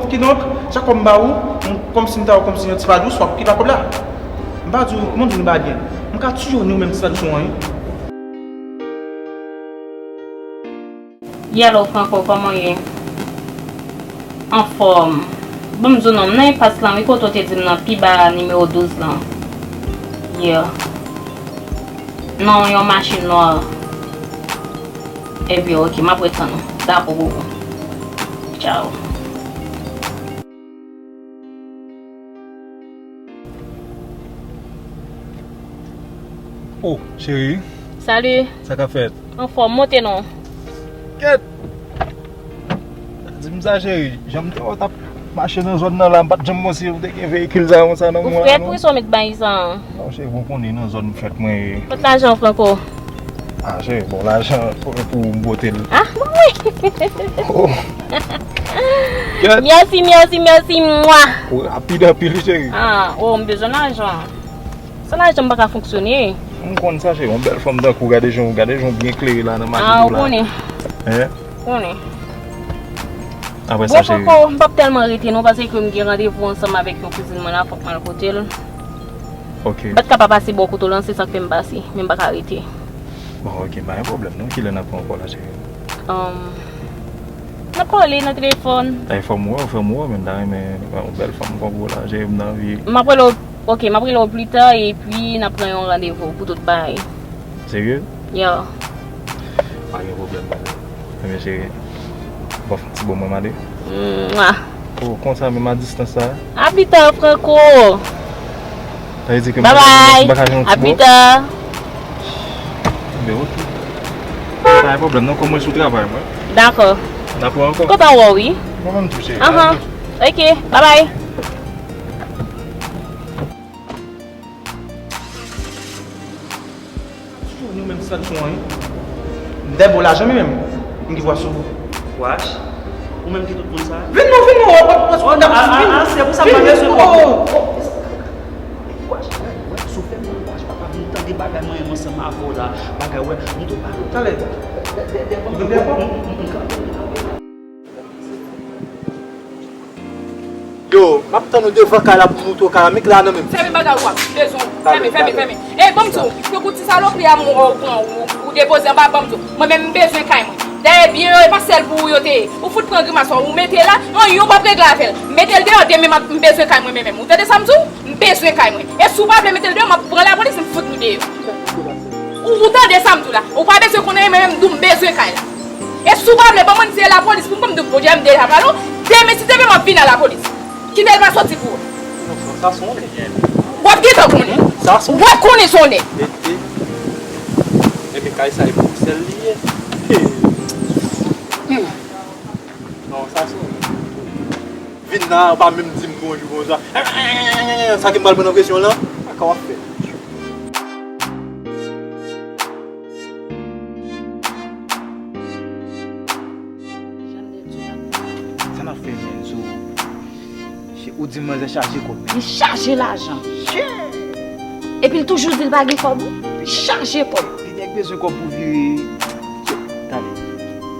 kidonk, chak fwa m ba ou, m, kòmsi m ta wè w kòmsi yon ti pa dous, w ap kite kòb la. M pa di w, kòman m di w nou pa byen? M ka tiye w ni w menm ti pa dous ou an wi. Yellow Franco, kòman w ye? Anfòm. Ban m di w non, m nan enpas lan wi, kote w te di m nan pi ba nimewo douz lan. Yeah. Non, yon machin nwa. Ebyen, oke, m ap ret tann ou. Dakò, bobo. Tchaw. Oh, cheri. Salut. Sa k ap fèt? Anfòm, monte non. Kèt! Di m sa, cheri. Jan m te wè w t ap mache nan zòn nan la, m pa t janm panse w te gen veyikil sa konsa nan men w la, non. Ou frèt wi, sa w met bay sa. Non, cheri, bon, w konnen nan zòn m fèt mwen ye. Kot lajan, Franco? Ah, cheri, bon, lajan, pou, pou m pote l. Ah, bon, wi. Oh. Kèt! Mèsi, mèsi, mèsi, mwa. Ou rapid anpil, cheri. Ah, oh, m bezwen lajan. San lajan, m pa ka fonksyone. M konn sa, cheri. Yon bèl fanm tankou w, gade jan, gade jan w byen klere la nan mache la. Ah, ou konnen. Hein? Ou konnen. Apre sa, cheri. Bon, Franco, m p ap tèlman rete non, paske m gen randevou ansanm avèk yon kouzin mwen la, fòk m al kote l. Ok. M pa t ka pa pase bò kote w lan, se sa k fè m pase, men m pa ka rete. Bon, ok, pa gen pwoblèm non. Kilè n ap wè ankò la, cheri? Um, n ap pale nan telefòn. Ay, fò m wè w, fò m wè w, men m ta renmen wè yon bèl fanm konpò la, cheri, m t anvi. M ap rele w, ok, m ap rele w pita, epi n ap pran yon randevou pou tout bagay. Serye? Yeah. Pa gen pwoblèm, pa gen. Ebyen, cheri, bon, ti bon mwen mande. Mwa. Oh, konsa menm a distans sa? A pita, Franco. Sa vle di ke m pa ka jwenn yon ti bo? Bye bye. A pita. Ebyen, ok. Pa gen pwoblèm, non, kòm mwen sou travay, mwen. Dakò. N ap wè ankò. Kontan wè w, wi. Mwen menm tou, cheri. Ahan. Ok, bye bye. Toujou nou menm san nou anyen. M dèyè bo lajan, wi, menm. M gen vwa sou ou. Wach. Ou menm ki tout moun sa? Vin non, vin non, wè, wè, wè, oh, non, ah, ah, ah, se pou sa m pa bezwen kòb ou. Wach, wè, wè, si w fè m wach, papa, m tande bagay mwen ansanm avè w la. Bagay, wè, m tou pale. Talè. Dèyè, dèyè, dèyè, m kanpe, m kanpe. Yo, m ap tann ou devan kay la pou m montre w kay la, men kle a nan men m. Fèmen bagay ou a, m bezwen w. Fèmen, fèmen, fèmen. Ey, ban m di w, tankou ti salopri a m wè w pran, ou, ou depoze anba, ban m di w. Mwen menm, m bezwen kay mwen. Dayè, byen yo, e pa sèl pou ou yo te ye. Ou fout pran grimas ou, ou mete la, anyen ou p ap regle avè l. Mete l deyò, demen m ap, m bezwen kay mwen, men menm. Ou tande sa m di w? M bezwen kay mwen. E si w pa vle mete l deyò, m ap pran lapolis, m fout nou deyò. Ou, ou tande sa m di w la? Ou pa bezwen konnen, men menm m di w m bezwen kay la. E si w pa vle ban mwen, se lapolis pou m pran, m di w, Bondye, m deja pale w, demen si Dye vle m ap vin a lapolis. Kite l pa soti pou ou. Non, sa, sa se yon nèg. W ap gentan konnen. Sa se yon nèg. W ap konnen se yon nèg. E, e. Ebyen, kay sa e pou sèl li ye. He. Hmm. Non, sa se yon nèg. Vin la, ou pa menm di m bonjou, bonswa. Sa ki m pral pran nan presyon lan? Sa w ap fè? Sa n ap fè, Enzo? Ou di manzè chaje kòb. Li chaje lajan. Epi l toujou di l pa gen kòb. Li chaje kòb. Li nèk bezwen kòb pou vire. Tande.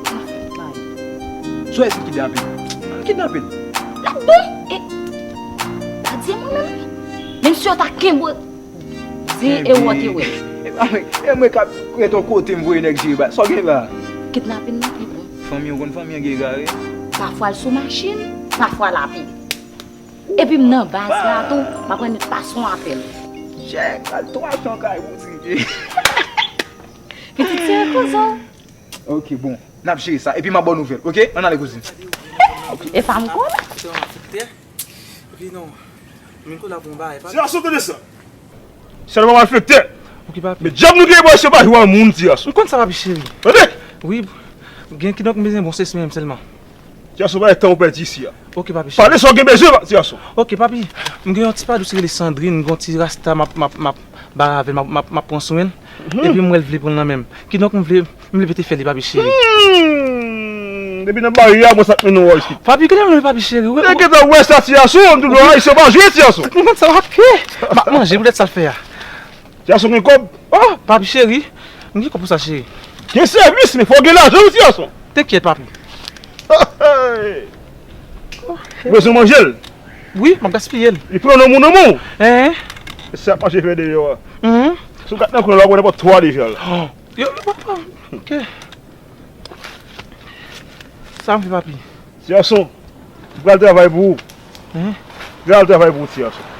Sa w fè, tande. Sou èske l kidnape? L kidnape l. L ap bon. E, pa di mwen menm. Menm si yo ta kenbe w, di e wòt e wè. E mwen k ap ret yon kote m voye nèg jere ba. Sa w gen la? Kidnape l nan pi bon. Fanmi w konn fanmi an gen egare. Pafwa l sou machin, pafwa l a pye. Epi m nan baz la tou, m ap rann li pase yon apèl. Chèk, al twa chan kay boutik. Pitit se kozo. Ok, bon, n ap jere sa. Epi m ap ba w nouvèl, ok? Ann ale, kouzin. E sa m konnen. Epi non, m vin kote la pou yon bagay, papi. Ti gason, tande sa. Sèlman malfektè. Ok, papi. Men djab nou gen bò se pa jwa moun, ti gason. M konn sa, papi cheri. Tande? Wi, gen kidonk m bezwen bon sèks menm sèlman. Ti gason, pa gen tan ou pèdi isi a. Ok, papi cheri. Pale sa w gen bezwen, ti gason. Ok, papi. M gen yon ti padous ki rele Sandrine, m gen yon ti rasta m ap, m ap, m ap bare avè l, m ap, m ap, m ap pran swen l. Epi m wè l vle pran l nan men m. Kidonk m vle, m vle pete fè li, papi cheri. Hmm, depi nan bari a, mwen sa k mennen w isit. Papi, kilè m lwen, papi cheri? Ou gentan wè sa, ti gason, m toujou Ayisyen pa jwe, ti gason. M konn sa, papi. M ap manje poulèt sa l fè a. Ti gason gen kòb? Oh, papi cheri. M gen kòb pou sa, cheri. Gen sèvis, men fò w gen lajan wi, ti gason. Tenkyèt, papi. Ou bezwen manje l? Wi, m ap gaspiye l. Li pran nan moun nan men w. Hein? Se ap mache fè deyò a. Mhm. Si w gad nan kwen la, w ap wè nenpòt twa deja la. Oh. Yo, yo, papa. Ok. Sa m fè, papi? Ti gason, m pral travay pou ou. Hein? M pral travay pou ou, ti gason.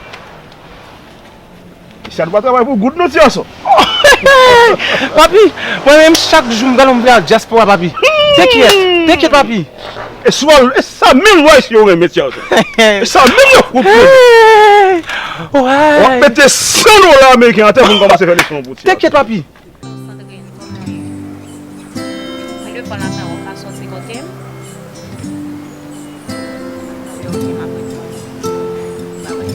Mesye a, nou pa travay pou goud non, ti gason. Papi, mwen menm chak jou m gade m vle al dyaspora, papi. Tenkyèt, tenkyèt, papi. E swa, e sa menm lwa isi yo renmen, Ti Gason. E sa menm yo fout pou nou. W ap mete san dola ameriken atè pou n kòmanse fè leson pou Ti Gason. Tekyèt, papi. Sandrine, kòman w ye? Mwen devan la fè w pa sòti kote m. Ok, ok, m ap reponn. Babay.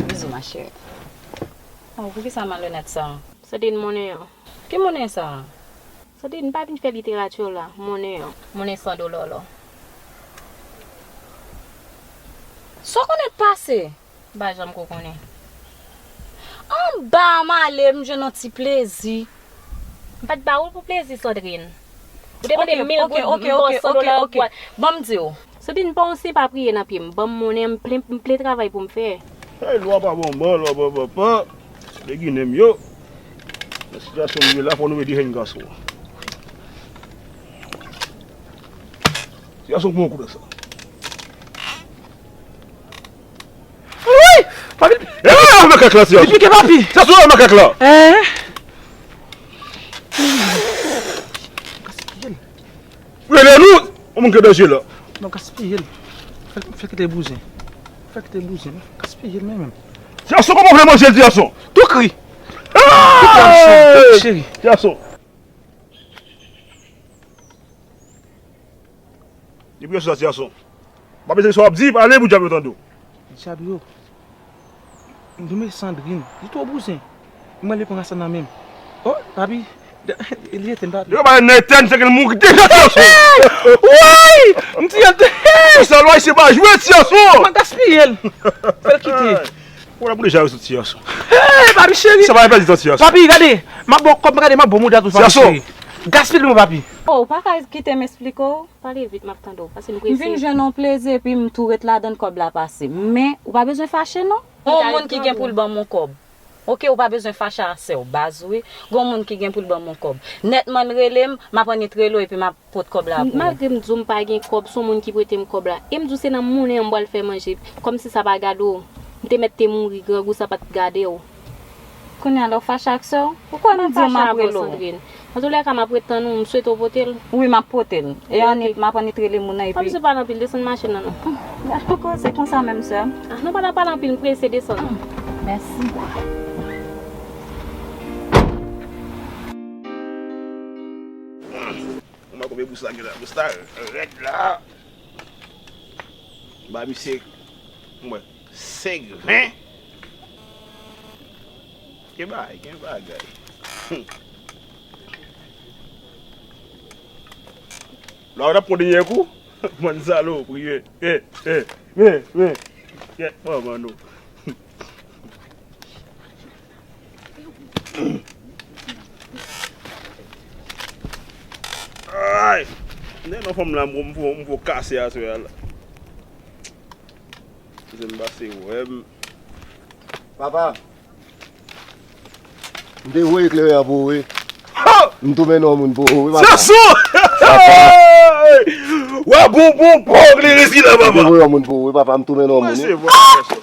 Bizou, ma chérie. Oh, poukisa malonèt sa? Sandrine, monnen an. Ki monnen sa? Sandrine, m pa vin fè literati la, monnen an. Monnen san dola la. Sa w konnen k pase? M pa janm ko konnen. Anba m ale, m jwenn yon ti plezi. M pa t ba ou l pou plezi, Sandrine. Ou te mande m mil goud, m ba w san dola pou al. Ban m di w. Sandrine, m pa yon senp apriye nan pye m. Ban m monnen, m plen, m plen travay pou m fè. Hey, lwa pa bon, bon, lwa pa, pa, pa. De Ginen m yo. Nan sitiyasyon m ye la, fò nou ede jèn gason an. Ti gason, pran yon kou nan sa. Woy! Papi, e, makak la, Ti gason. Li pike, papi. Ti gason, e, makak la. Eh? Rele nou, yon moun ki danje la. Non, gaspiye l. Fè, fè kite bouzen. Fè kite bouzen. Gaspiye l, men menm. Ti gason, kòman w vle manje, Ti gason? Tou kri. Hey! Tou kri, cheri. Ti gason. Depi yè swa, Ti gason. Pa bezwen sa w ap di, pale pou dyab yo tande w. Dyab yo. M tonbe Sandrine. Li twò bouzen. Mwen li pran sa nan men m. Oh, papi. Li etèn, papi. Yo ba nan etèn, se ke l mouri deja, Ti gason. Woy! M di an te. Sa lwa se pa jwe, Ti gason. M a gaspiye l. Fè l kite. Ou la pou deja yo sou Ti gason. Hey, papi cheri. Sa pa pèdi tan, Ti gason. Papi, gade. M ap bon kòb, gade, m ap bon mouda tou, papi cheri. Gaspiye l pou mwen, papi. Oh, ou pa ka kite m esplike w? Pale vit, m ap tande w, paske m prese. M vin jwenn yon plezi epi m tou ret ladan l, kòb la pase. Men, ou pa bezwen fache non. Yon moun ki gen pou l ban m yon kòb. Ok, ou pa bezwen fache a sè w, baz ou wi. Gon moun ki gen pou l ban m yon kòb. Nètman l rele m, m ap annik rele w epi m ap pot kòb la pou ou. Malgre m di w m pa gen kòb, se yon moun ki prete m kòb la. E m di w se nan monnen an m pral fè manje, kòmsi sa pa gade w. M te mèt te mouri, grangou sa pa t gade w. Kounye a la w fache ak sè w? Ou kwè m di w m ap rele w? Antoulèka, m ap ret tann ou, m swete w pote l. Wi, m ap pote l. E annik, m ap annik rele moun nan epi. Pa bezwen pale anpil, desann machin nan non. Dakò, se konsa menm, sè m. Ah, nou pa ta pale anpil, m prese, desann. Mèsi. Mwen konbyen bous la gen la? Bous la rèd la. Ba misye, mwen, senk ven. Gen bagay, gen bagay. La w t ap pran dènye kou? Bann salopri, wi. Eh, eh, men, men. Kèt manman nou. Ay! Nèg nan fanm la, m vo, m vo, m vo kase aswè a la. Se m pase wè m. Papa, m te voye kleren an pou ou, wi. Ha! M tou mennen yon moun pou ou, wi, papa. Ti gason! Wè, bon, bon, bon, kleren sila, papa. M te voye yon moun pou ou, wi, papa, m tou mennen yon moun, wi. Mwen se vòlè, ti gason.